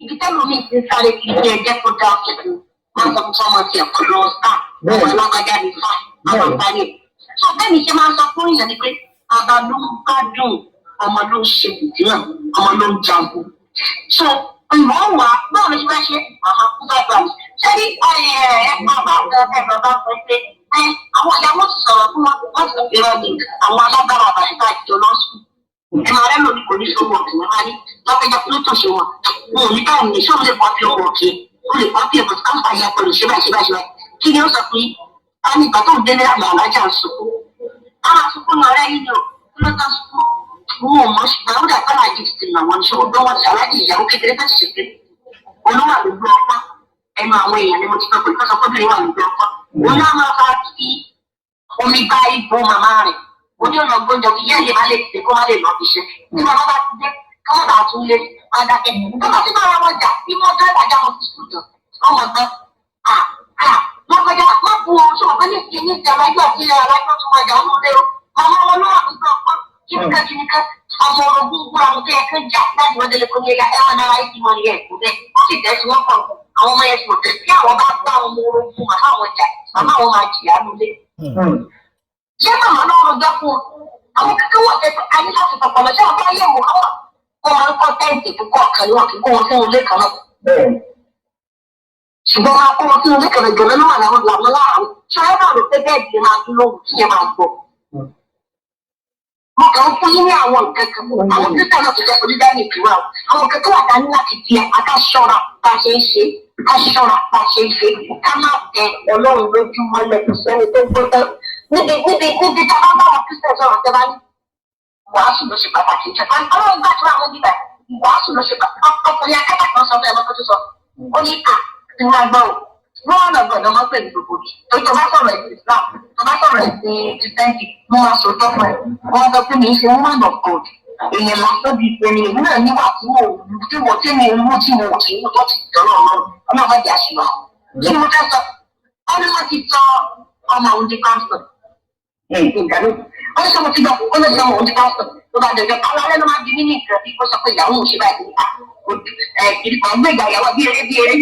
ibi tẹ́lẹ̀ mi ti ń sáré kiri bí ẹjẹ́ kó dá ọ̀kẹ́kọ̀ọ́. Wọ́n sọ fún ọmọ tiẹ̀ kó lọ sá, ọmọ alágbájá ni fà, àwọn àgbáyé. So bẹ́ẹ̀ ni ṣe máa ń sọ fún èèyàn ni pé bàbá ló ń gbádùn, ọmọ ló ń ṣe bìtìrà, ọmọ ló ń jagun. So ìmọ̀ wà báwo ló ṣe fẹ́ ṣe màmá kú bá gbà mí. Ṣé ní ẹ bàbá ẹ bàbá sọ pé ẹ àwọn ìyá wọn ti sọ̀rọ̀ fún wọn, wọ́n sì fi rọ́ọ̀dì àwọn alágbára àbàṣìkà jọ lọ́sùn. Ẹ máa rẹ́ lómi kò ní sówó ọ̀kì, ẹ máa ní lọ́kẹ́jọ́ kí ló tó ṣe wọn. Wọn ò ní káwọn ní sóò lè pọ́ fi owó ọ̀kì, ó lè pọ́ fi ẹ̀bùn káńpà yẹn pẹ̀lú ṣé báyìí ṣé báyìí ṣé báyìí. Kí ni ó sọ fún yín? A ní ìgbà tó ń délé àgbà alájà ń sunkún. A máa sunkún ní ọ̀rẹ́ yín ni o, kí ló tán sunkún? Wọn ò mọ̀, ṣùgbọ́n ó dà kọ́lá yìí ti nà wọ́n ṣé ọgbọ́n wọn ti aláàjì ìyàwó kékeré fẹ́ ṣe pé olówó àlùgbò ọpá ẹnu àwọn èèyàn ni mo ti sọ pé kọ́sọ́ kọ́bìnrin wà lùgbò ọpá. Wọn náà máa fa fi omi gba igbó màmá rẹ̀. Ó ní ọ̀nà gbọ́njọ kí yẹ́ lè má lè tètè kó má lè lọ fi ṣe. Tí màmá bá ti dé, kí wọ́n bá tún lé adákẹ́. Tó bá ti bá ara wọn jà, bí wọ́n dá ìdájà wọn sí sùkúl jọ, wọ́n mọ̀ gbọ́n. À à lọ́kọjá wọ́n bu ohun tó wọ́n ní ìsìn ní ìjà alájọ́ àti alájọ́ tó máa jà wọ́n lé o. Màmá wọn ló wà nígbà ọpá kíníkà kíníkà ọmọ orogún gbọ́ àwọn tó yẹ kó jà láti wọ́n délé kó ní ẹ̀yà ẹ̀wọ̀n náírà yìí ti mọ ní ẹ̀kú bẹ́ẹ̀. Wọ́n sì tẹ̀sí wọ́n pọ̀ àwọn ọmọ yẹn sọ̀tẹ̀ tí àwọn bá bá ọmọ orogún màmá àwọn jà, màmá àwọn máa jìyà nulẹ̀. Ṣé màmá náà rọjọ́ fún un? Àwọn kankan wọ̀ tẹ́ a ní láti pọ̀pọ̀ lọ, ṣé wọn bá yẹ̀ wò àwọn wọn máa ń kọ́ tẹ́ǹtì púpọ̀ kan ní wọn kì í kó wọn fún ilé kan náà. Ṣùgbọ́n máa kó wọn fún ilé kan náà gẹ̀mẹ́ ló wà láwọn làwọn láàrú. Ṣé ẹ bá rò pé bẹ́ẹ̀dì máa dúró kí ẹ máa gbọ́? Mo kàn ń fún yín ní àwọn nǹkan kan, àwọn kírísítà náà ti jẹ́ onídàáni ìtura o. Àwọn nǹkan tó wà dání láti di àká ṣọ́ra bá a ṣe ń ṣe, ká ṣọ́ra bá a ṣe ń ṣe, ká má tẹ Ọlọ́run lójú mọ́lẹ̀, kò sẹ́ni tó gbọ́ tán. Níbi tá a bá bá wọn kírísítà sọ̀rọ̀ tẹ́ bá ní wàásù ló ṣe pàtàkì jù. Ọlọ́run gbàdúrà àwọn bíbá wàásù ló ṣe pàtàkì. Ọkùnrin akẹ́kọ̀ọ́ kan sọ fún ẹ lọ́kọ́ tó sọ. Ó ní à ti máa gbọ́ o. Wọ́n ọ̀nà gbọ̀dọ̀ máa ń pè ní gbogbo mi. Torí tó bá sọ̀rọ̀ ẹ̀sìn Islam, tó bá sọ̀rọ̀ ẹ̀sìn Kìrìsìtẹ́nì, mo máa sọ tọ́ fún ẹ. Wọ́n sọ pé mi ń ṣe woman of God. Èèyàn lásán bíi pé mi èmi náà níwà tí mo tí mo tí mo mú tí mo tí mo tó ti dọ̀rọ̀ lọ. Ọlọ́run má jẹ́ àṣìwà. Kí ni mo fẹ́ sọ? Ó ní wọ́n ti sọ ọmọ òun di pásítọ̀. Ìgbà ló ó ní sọ mo ti gbọ́, ó ní sọ ọmọ òun di pásítọ̀. Tó bá dẹjọ́, alálẹ́ ló máa di nínú ìkan bí ó sọ pé ìyàwó òun ṣe báyìí ní à gbé ìgbà ìyàwó bí eré bí eré.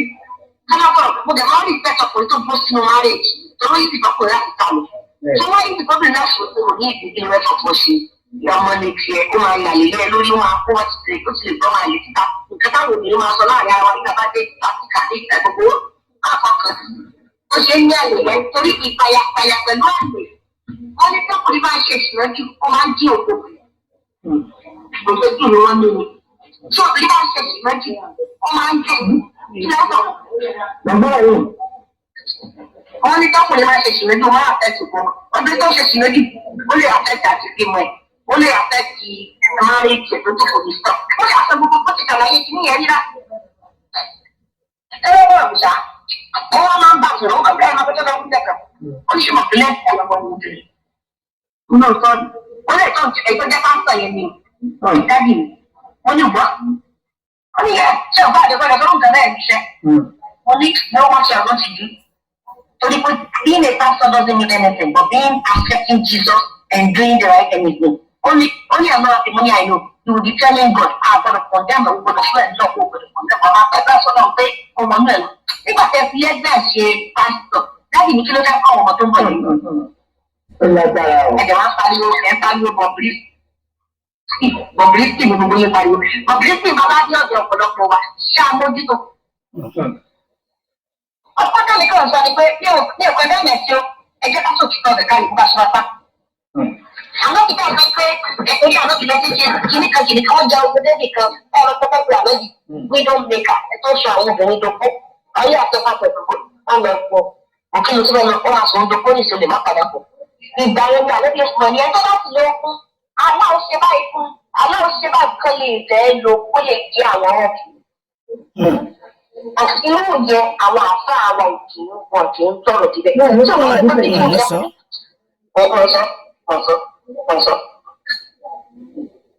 Kọ́lá bọ̀rọ̀ mo dẹ̀ máa ń rí ìfẹ́ ọkùnrin tó bó sínú marriage torí yìí ti tọkùnrin láti ta lọ. Tó wáyé ti tọ́bìnrin náà sọ pé mo ní ìdílé rẹ̀ fọ̀pọ̀ ṣe. Ọmọ ní tiẹ̀ ó máa yà lè lé lórí, ó máa kó wọ́n ti lè ó ti lè gbọ́ máa lè títa. Nǹkan táwọn obìnrin máa sọ láàrin ara wa nígbà bá dé pàtíkà dé ìta gbogbo àfọkàn. Ó ṣe ń ní àlè rẹ̀ torí ìpayàpayà pẹ̀lú àlè. Wọ́n ní tọkùnrin bá ń ṣe ìṣìnà jù, ó máa ń dín òkú. Gbogbo jù ni wọ́n ní ni. Tí obìnrin bá ń ṣe ṣìnà jù, ó máa ń dùn. Kí ló sọ? Bàbá yìí. Wọ́n ní tọkùnrin máa ṣe ṣìnà jù, ó máa affect gan. Obìnrin tó ṣe ṣìnà jù, ó lè affect àti bímọ ẹ̀, ó lè affect marriage ẹ̀ tó tó kò ní stop. Ó lè affect gbogbo bó ti ṣàlàyé kí ní yẹn rí rà. Ẹ wọ́n wọ̀ ṣá, wọ́n máa ń bá sọ̀rọ̀, ó kàn bí àwọn akọ́jọ́ lọ́wọ́ ń dẹ̀kọ̀. Ó ní ṣe mọ̀ pé lẹ́sìn ọlọ́mọ ni obìnrin. Nínú sọ, ó lè tó ẹ̀tọ́ jẹ́ pásítọ̀ yẹn ni daddy mi. Wọ́n ní wọ́. Ó ní yẹ ṣé ọ̀gá àdébọ̀dọ̀ tó ń gbà bẹ́ẹ̀ níṣẹ́. Mo ní no, what you are going to do. Torí pé being a pastor doesn't mean anything, but being accepting Jesus and doing the right thing is good. Only another thing, money I know, you will be telling God, ah, gbọ́dọ̀ condemn, o gbọ́dọ̀ fún ẹ̀ náà, o gbọ́dọ̀ condemn, ọmọ akẹ́kọ̀ọ́ sọ́dọ̀ pé ọmọ náà lọ. Nígbà tẹ́ fi ẹgbẹ́ ṣe pastor, daddy mi, kí ló fẹ́ kọ́ ọmọ tó ń bọ̀ yìí? Ó lágbára o. Ẹ̀jẹ̀ wá ń pariwo, ẹ̀ ń pariwo Bobrisky, Bobrisky ni gbogbo yẹn pariwo. Bobrisky bàbá ní ọ̀dọ̀ ọ̀pọ̀lọpọ̀ wa ṣáà mójútó. Ọ̀pọ̀ tẹ̀lé kan sọ ni pé mi ò kọjá ìyẹn sí o, ẹ jẹ́ ká sòtítọ́ ọ̀dẹ̀ ká ìkú bá ṣe wá pa. Àwọn ti ká sọ pé ẹ̀rí àwọn ti lọ sí ṣe kìíní kan kìíní kan, wọ́n jẹ ogun débì kan, ọ̀rọ̀ pẹ́pẹ́ pé àlọ́ yìí widow maker ẹ̀ tó sọ àwọn obìnrin dòkó ayé àtọ́fà pẹ̀lú wọn lọ pọ̀ òkè ló tún bẹ́ẹ̀ lọ, wọ́n aṣọ òdòkó ní ìṣẹ̀lẹ̀ má padà pọ̀. Ìgbà yẹn ni àlọ́ bí oṣù ní ẹni tó bá ti lọ fún aláwọ̀ ṣe báyìí fún aláwọ̀ ṣe báyìí kan lè fẹ́ lo kó lè jẹ́ àwọn ọ̀rọ̀ àti irú yẹn, àwọn àfa àwọn òkè wọn kì í tọrọ débẹ̀. Bẹ́ẹ̀ Tí wọ́n ni. bá ti Wọ́n sọ. Ọ̀sán ọ̀sán ọ̀sán.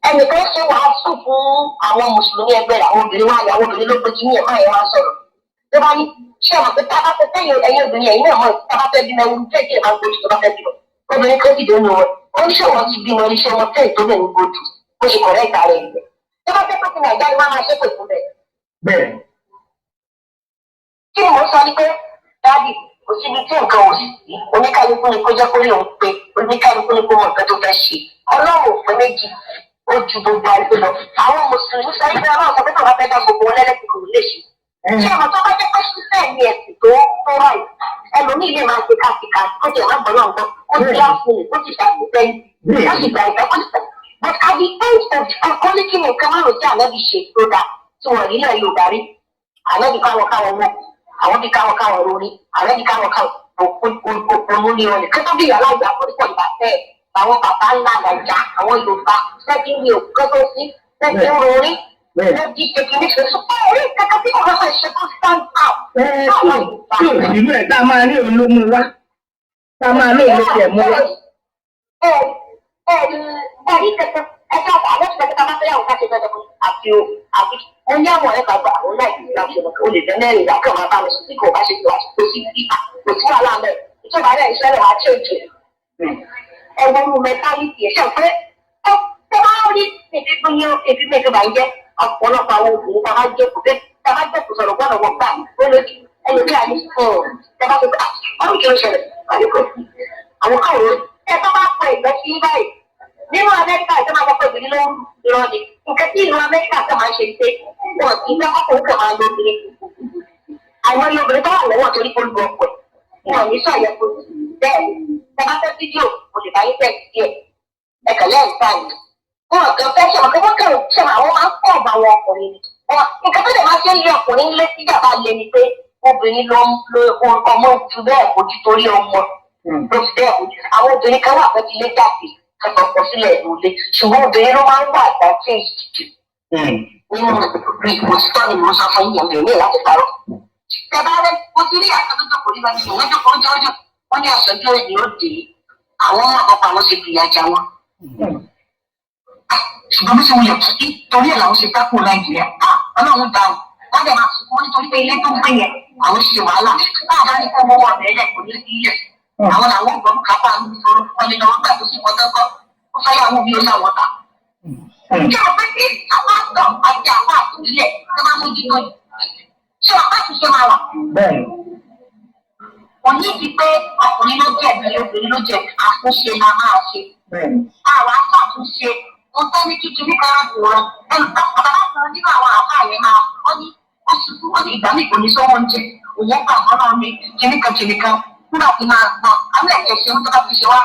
Ẹnìkan ṣe wàásù fún àwọn mùsùlùmí ẹgbẹ́ rẹ̀, àwọn obìnrin wá, àwọn obìnrin ló péjú ní ẹ̀ máa yẹn wá sọ̀rọ̀. Ló bá ní, ṣé ọmọ pé tá a bá fẹ́ sẹ́yìn, ẹ̀yin obìnrin, ẹ̀yin náà mọ̀, tá a bá fẹ́ bímọ, ewu tẹ́ kí ẹ̀ máa ń gbójú tó bá fẹ́ bímọ. Obìnrin kan dìde nínú wọn. Ó ní ṣé wọn ti bímọ ní, ṣé wọn tẹ́ ìtó bẹ̀ ní gbójú. Ó ṣe kọ̀rẹ́ ìta rẹ̀ ìgbẹ́. Tó bá fẹ́ pé ti Nàìjíríà ni wọ́n máa ṣépè fún bẹ́ẹ̀. Bẹ́ẹ̀. Kí ni mò ń sọ ni pé, daddy, kò síbi tí nǹkan ò sí. Oníkálukú ni kó jẹ́ kó rí òun pé, oníkálukú ni kó mọ nǹkan tó fẹ́ ṣe. Ọlọ́run ò pé méjì, ó ju gbogbo ayé lọ. Àwọn mùsùlùmí sọ wípé Ọlọ́run sọ pé tó bá fẹ́ dá gbogbo wọn lẹ́lẹ́sìn, kò lè ṣe. Ṣé ọmọ tó bá jẹ́ pé ṣíṣẹ́ ní ẹ̀sìn tó tó ráì, ẹlòmíì lè máa ṣe káfíkà kó jẹ́ má gbọ́dọ̀ gbọ́, ó ti láǹfìlì, ó ti ṣàtúntẹ́yìn, ó sì gbà ìfẹ́, ó sì fẹ́. But at the end of the ọkọ ní kí ni nǹkan márùn-ún tí ànábì ṣe tó dáa tí wọ́n rí náà yóò darí ànábì káwọn káwọn mọ̀, àwọn bí káwọn káwọn lórí ànábì káwọn káwọn òpònú ní wọn nìkan tó bí ìyá aláìgbà pọ̀lípọ̀ ìgbà tẹ́ àwọn bàbá ńlá Nàìjà, àwọn Yorùbá sẹ́kì ní òkú tó sí sẹ́kì ń rorí lẹ́bí ṣe kìíní ṣe sọ pé orí kankan tí kò fẹ́ ṣe tó stand out. Ẹ tí ò sínú ẹ̀ tá a máa ní òun ló mú wá, tá a máa ní òun ló tiẹ̀ mú wá. Ẹ ẹ ẹ rí kankan ẹ ká àwọn ṣe kankan bá fẹ́ yàwó ká ṣe dandan fún àti o àti mo ní àwọn ọ̀rẹ́ kan gbà àwọn náà ìlú láti ọmọ o lè fẹ́ mẹ́rin ìgbà kan máa bá mi sùn tí kò bá ṣe tó àti kò sí kò sí wàhálà mẹ́ ìjọba rẹ̀ iṣẹ́ rẹ̀ wá change ẹ̀wọ̀n mú mentality ẹ̀ ṣe pé ó tó bá rí ebi bóyá ebi mẹ́jọ bá ń jẹ́ ọ̀pọ̀lọpọ̀ àwọn obìnrin tá a bá jẹ́ kó bẹ́ẹ̀ tá a bá jẹ́ kó sọ̀rọ̀ gbọ́dọ̀ wọ́n gbà ó lójú ẹlòmíà ní ẹ̀ bá sọ pé ọ̀rùn kí ló ṣẹlẹ̀ ọ̀rùn kò sí àwọn káwọn ẹ tó bá pọ̀ ìgbẹ́ sí báyìí. Nínú Amẹ́ríkà ìjọba máa pọ̀ obìnrin ló ń lọ ni nǹkan tí ìlú Amẹ́ríkà tó máa ń ṣe pé wọn kì í fẹ́ kọ́kọ́ kàn máa lo obìnrin. Àwọn ilé obìnrin tó wà lọ́wọ́ torí kó lu ọkọ̀ wọn ò ní sọ àyẹ̀kọ́ bẹ́ẹ̀. Ẹ bá fẹ́ fídíò, mo lè bá yín bẹ́ẹ̀ díẹ̀ ẹ kàn lẹ́yìn báyìí. Wọn kàn fẹ́ ṣe ọ̀kẹ́, wọ́n kàn ṣe àwọn máa ń pọ̀ bá àwọn ọkùnrin ni wọn. Nǹkan tó lè máa ṣe ń lé ọkùnrin lé síjàmbá lé ni pé obìnrin ló ń lo ọmọ ju bẹ́ẹ̀ kojú torí ọmọ ló fi bẹ́ẹ̀ kojú. Àwọn obìnrin kan wà fẹ́ ti lé jáde kọ̀ọ̀kan sílẹ̀ ìlú, ṣùgbọ́n obìnrin ló máa ń wà advantage jù nínú ìwòsàn ni mo sọ fún yín, mi ò ní láti parọ́. Tẹ bá rẹ, mo ti rí àṣọ tó jókòó nígbà tí wọ́n jókòó jọjọ, wọ́n ní aṣojú èdè ó dé àwọn ọmọ àpapọ̀ àwọn ṣe fìyà jà wọn. Ṣùgbọ́n bí ṣe wulẹ̀ kí torí ẹ̀ làwọn ṣe fẹ́ kó Nàìjíríà, Ọlọ́run dá o, wọ́n dẹ̀ máa sunkún nítorí pé ilé tó ń gbé yẹn àwọn ṣe wàhálà báwa ní kó mọ́wọ́ ọ̀bẹ lẹ̀ kò ní sí ilẹ̀ àwọn làwọn gbọ́n kápá orúkọ nínú wọn gbà tó sì wọ́n tọ́kọ́ ó fẹ́ yàwó bí ó ṣàwọ́ ta. Ṣé o pé tí àwọn àtọ̀ àti àwọn àtúnilẹ̀ tó máa mójútó yìí, ṣé ọ̀pá àtúnṣe máa wà? Bẹ́ẹ̀. Kò ní di pé ọkùnrin ló jẹ̀bi, obìnrin ló jẹ̀bi, àtúnṣe la máa ṣe. Bẹ́ẹ̀. Àwa ṣàtúnṣe mo fẹ́ ní kíkiri kan wòran ẹnu bàbá kan nínú àwọn àbá yẹn máa ó ní ó ṣubú, ó ní ìgbà mi kò ní sọ́wọ́ oúnjẹ òun kà mọ́ náà ní kìnnìkan kìnnìkan nígbà tí máa gbọ́ àwọn ẹ̀jẹ̀ ṣe ń tó bá fi ṣe wá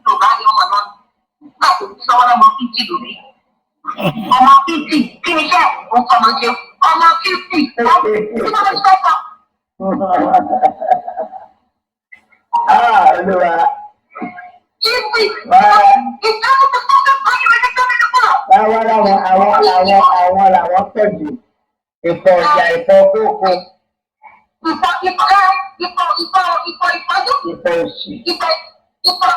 Yorùbá ni ọmọ náà nígbà tó ń sọ́wọ́ náà mọ fíjì lórí. Ọmọ 50, kí ni iṣẹ́ òun kọ́ máa ń ṣe? Ọmọ 50, tí wọ́n ti fẹ́ sọ. Ah, Olúwa. 50, Wá láwọn àwọn làwọn pọ̀ jù. Ìfọ̀ ọjà, ìfọ̀ kókó, Ìfọ̀ ìfọ̀ ìfọ̀ ìfọ̀ ìfọ̀ ìfọ̀jú. Ìfọ̀ òṣì. Ìfọ̀ ìfọ̀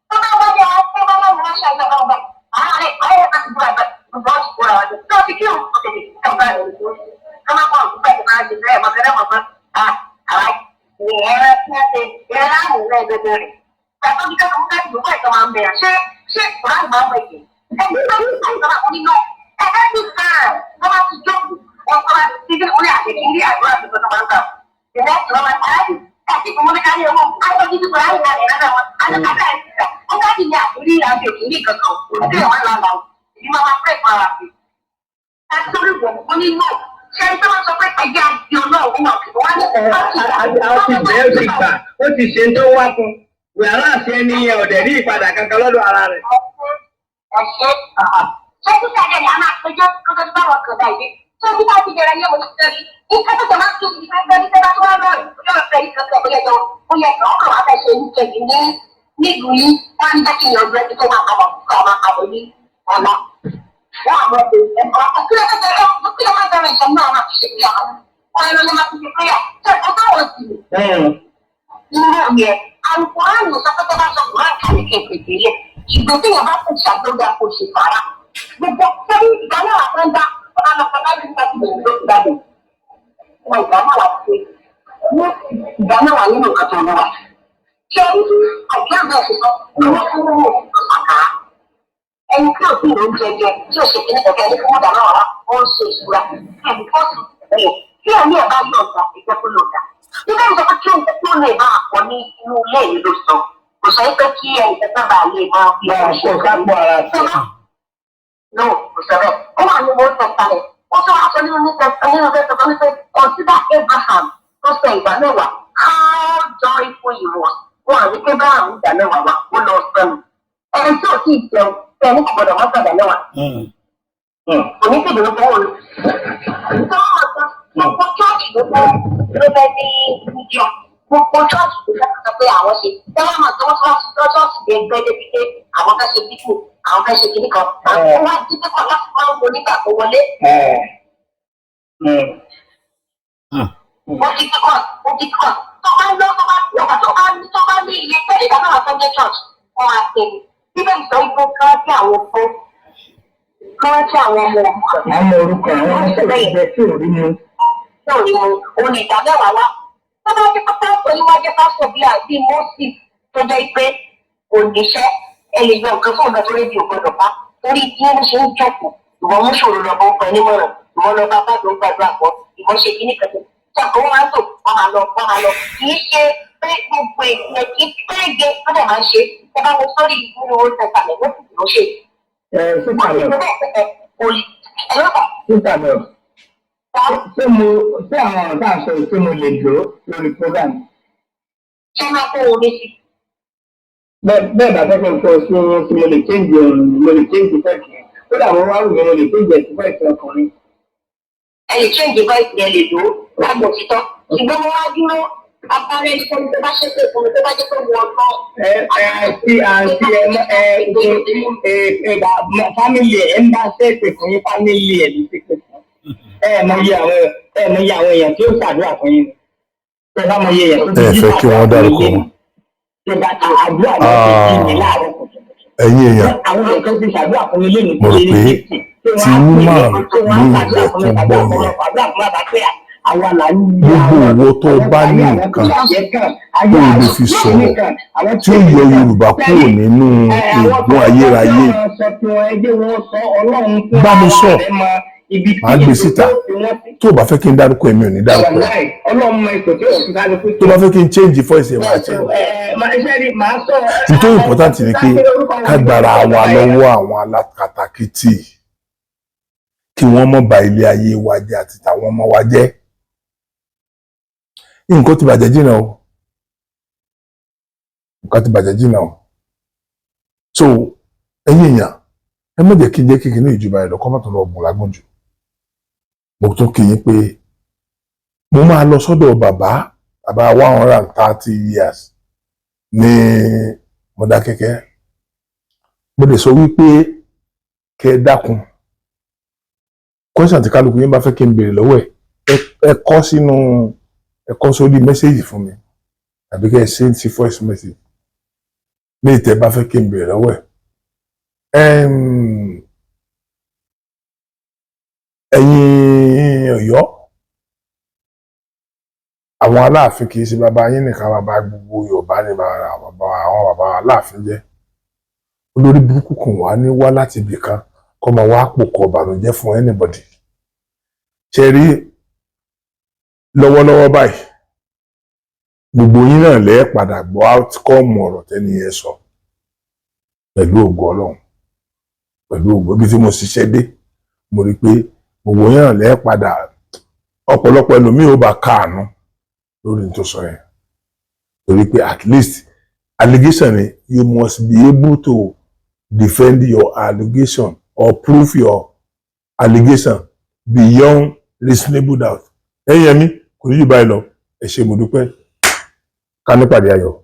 tó bá wọlé àwọn tó bá wọlé wọn ṣe àìsàn ọgbà. Àwọn ọ̀rẹ́ ọ̀rẹ́ àti búra ẹ̀bẹ̀ bọ́ sí búra wájú. Tó ti kí òun ọ̀tẹ̀ ní ọgbà rẹ̀ ló ká má pọ̀ òkú ẹ̀ máa ṣe bẹ́ẹ̀ mọ̀kẹ́rẹ́ mọ̀kẹ́. Àwọn ìyẹn tí wọ́n ṣe ìyẹn láàmú rẹ̀ gbẹgbẹ rẹ̀. Tàbí kí wọ́n ká ìlú ẹ̀tọ́ máa ń bẹ̀rẹ̀ ṣé ṣé Kùránì máa ń bẹ̀rẹ̀ ẹni tó ń sọ ìjọba oníná every time wọ́n bá ti jókòó wọ́n kọ́ bá ti dé orí àtẹ̀kí ní àdúrà tuntun tó máa ń gbà. The next one máa ń àti ìfowópamọ́ ní owó ayọ̀ títí Kùránì náà rẹ̀ rárá wọn àti àìsíta ó bá ti ní àtúrí àti òkè ní kankan òkè wọn lálá o èyí máa wá pẹ́ fún ara mi. Àtúrí wọ̀ ó ní no ṣé ẹni tó máa sọ pé ẹgbẹ́ àti ọlọ́run wà wọ́n ní A ti bẹ́ẹ̀, ó ti gbà, ó ti ṣe tó wá fún. Wàhálà àti ẹni yẹn ọ̀dẹ̀ ní ìpadà kankan lọ́dọ̀ ara rẹ̀. Ẹ̀ṣẹ́ ṣé títà rẹ̀ ni a máa péjọ kókó tó bá wọn kàn báyìí tó bí bá ti bẹ̀rẹ̀ yẹn mo ti sẹ́rí nǹkan tó tẹ̀ máa ń tún ìfẹ́ sẹ́rí tẹ́ bá tó wá lọ́ọ̀rì yóò fẹ́ yí kankan bóyá jọ ó yẹ kí ọkàn wá fẹ́ ṣe ní kejì ní nílùú yìí wọ́n á ní jẹ́ kí ìyànjú ẹni tó máa padà kọ́ máa padà ní ọ̀la. Wọ́n àwọn ọ̀dọ́ ẹ̀kọ́ kí ló kí ló máa bẹ̀rẹ̀ ìṣẹ́ náà máa fi ṣe bí àwọn ọ̀rẹ́ ló máa fi ṣe prayer ṣe ọjọ́ wọ̀ sí irú yẹn alukóraní sọ pé tó bá sọ kóra kalẹ̀ kí n pèsè ilẹ̀ ṣùgbọ́n tí yẹn bá kò ṣàgbéga kò ṣe fara gbogbo sẹ́yìn ìgbà náà wà fún dá ọba lọ fọlá ní ìgbà tí mo lò ìgbà mi wọn ìgbà náà wà pé ní ìgbà náà wà nínú nǹkan tó ń wà ṣé ní àjọ àgbà ṣe sọ àwọn fún owó tó sàkà ẹni tí ò tí ì lóúnjẹ jẹ tí ò ṣe kí ní kẹkẹ ní fún ìgbà náà wà ó ń ṣe ìṣura ẹni tó sì bẹ̀rẹ̀ tí ẹ̀mí ẹ̀ bá yọ̀ ọ̀gá ìjẹ́ kó lò dá nígbà tó kí òun tó lè máa pọ̀ ní inú ilé yìí ló sọ kò sọ pé kí ẹnì kankan bá lè máa fi Máa kó sápò ara tiẹ̀. No, kò sọ bẹ́ẹ̀. Ó wà ní Old Testament. Ó tún wá sọ nínú New Testament nínú Testament wípé consider Abraham tó sọ ìgbà mẹ́wàá, how joyful he was. Wọn àní pé Abraham ìgbà mẹ́wàá wá ó lọ sọnù. Ẹni tí ò tí ì jẹun tẹ ní kò gbọdọ̀ mọ́tò ìgbà mẹ́wàá. Kò ní tèdè ló fọwọ́ lò. Gbogbo chọ́ọ̀chì ló fẹ́ ló fẹ́ ní ìjọ. Gbogbo chọ́ọ̀chì ló fẹ́ sọ pé àwọn ṣe. Tẹ́wọ́n máa tọwọ́ chọ́ọ̀chì dé gbẹ́ débi pé àwọn fẹ́ ṣe pípò, àwọn fẹ́ ṣe kíní kan. Àwọn wá dídí kan láti máa ń wo nígbà tó wọlé. Ó ti kíkọ̀, ó ti kíkọ̀. Tó bá lọ, tó bá lọ, tó bá ní tó bá ní iye tẹ́lẹ̀ ìdáná wà tó ń jẹ́ church. Wọ́n á pè é. Bíbélì sọ wípé kí wọ́n tí àwọn fún kí wọ́n tí àwọn ọmọ òrukàn. Àwọn orúkọ àwọn ọmọ tó jẹ tí ò rí mu. Náà ni òun ní ìdá mẹ́wàá wá. Tó bá jẹ́ pásítọ̀ yín wá jẹ́ pásítọ̀ bí àbí Mọ́sì tó jẹ́ pé kò níṣẹ́ ẹ lè yọ nǹkan fún ọ̀gá tó rédíò gbọdọ̀ pa torí bí wọ́n ṣe ń jókòó ìwọ mú ṣòro lọ bó ń pẹ nímọ̀ràn ìwọ lọ bá bá tó ń gbàdúrà pọ̀ ìwọ ṣe kíní kan tó ṣàkó wọn máa ń tò wọn máa lọ wọn máa lọ kì í ṣe pé gbogbo ènìyàn kì í pége tó dẹ̀ máa ń ṣe ẹ bá wo sórí nínú Old Testament ló sì ló ṣe. Ẹ sísà Wọ́n sì mi, lọ bẹ́ẹ̀ kò ẹ̀rọ sísà mi, ṣé mo ṣé àwọn ọ̀rọ̀ tá à ń sọ yìí ṣé mo lè lò ó lórí program? Ṣé máa kó omi sí? Bẹ́ẹ̀ bá fẹ́ kí n kọ́ sí ohun tí mo lè change ohun mo lè change voice yẹn. Kódà mo wá wù mí mo lè change ẹ̀ sí voice ọkùnrin. Ẹ lè change voice yẹn lè lò ó lágbo títọ́ ṣùgbọ́n mo wá dúró abárẹ́ ní sẹ́ni tó bá ṣépè fún mi tó bá jẹ́ pé wọ́n lọ. Ẹ ẹ àǹtí àǹtí ẹ mọ ẹ ẹ ẹ family ẹ ń bá ṣèpè fún yín family ẹ ló ṣèpè fún. Ẹ mọ iye àwọn èèyàn tí ó ṣàdúrà fún yín ni. Ẹ bá mọ iye èèyàn tó ti Ẹ jí fẹ́ kí ṣàdúrà wọ́n fún dárúkọ yín wọn. ni. Ṣé bá àdúrà ló ti jí mi láàárọ̀ kùtùkùtù. Ẹ̀yin èèyàn, Àwọn èèyàn kan ti ṣàdúrà fún yín lónìí mo rò pé tí woman yìí lẹ tún gbọ́ yẹn. Gbogbo ìwọ tó bá ní nǹkan tó lè fi sọ̀rọ̀ tí ó yọ Yorùbá kúrò nínú ègún ayérayé, bá mi sọ, màá gbé síta. Tó o bá fẹ́ kí n dárúkọ, èmi ò ní dárúkọ ẹ̀. Tó bá fẹ́ kí n change voice ẹ̀, máa change. Nítorí important ni pé ká gbára wa lọ́wọ́ àwọn alákatakítí kí wọ́n má bà ilé ayé wa jẹ́ àti tàwọn ọmọ wa jẹ́. Nǹkan ti bàjẹ́ jìnnà o, nǹkan ti bàjẹ́ jìnnà o. So ẹ̀yin èèyàn, ẹ Ẹ má jẹ́ kí n jẹ́ kí kinní ìjọba ẹ̀ lọ kọ́ mọ́tò lọ gùn lágùn jù. Mo tún kí yín pé mo máa lọ sọ́dọ̀ bàbá bàbá 130 years ní Mọdákẹ́kẹ́. Mo lè sọ wípé kẹ́ ẹ dákun, question tí kálukú yín bá fẹ́ kí n béèrè lọ́wọ́ ẹ̀, ẹ kọ sínú, ẹ kọ sórí message fún mi, tàbí kẹ́ ẹ send sí voice message ní ìtẹ́ bá fẹ́ kí n béèrè lọ́wọ́ ẹ̀. Ẹ̀yin Ọ̀yọ́, àwọn Aláàfin kì í ṣe bàbá yín nìkan, bàbá gbogbo Yorùbá ni bàbá àwọn bàbá Aláàfin jẹ́. Olórí burúkú kan wà ní wá láti ibì kan kó máa wá pò kọ ìbànújẹ́ fún anybody. Ṣe rí lọ́wọ́lọ́wọ́ báyìí, gbogbo yín náà lẹ́ẹ̀ padà gbọ́ outcome ọ̀rọ̀ tẹ́ni yẹn sọ pẹ̀lú ògo Ọlọ́run, pẹ̀lú ògo ibi tí mo ṣiṣẹ́ dé. Mo rí i pé gbogbo yín náà lẹ́ẹ̀ padà, ọ̀pọ̀lọpọ̀ ẹlòmíì ò bá káàánú lórí ní tó sọ yẹn, torí pé at least allegation ni, you must be able to defend your allegation or prove your allegation beyond reasonable doubt. Ẹ̀yin ẹ̀mí kò ní jù báyìí lọ. Ẹ ṣé, mo dúpẹ́. Ká nípàdé ayọ̀.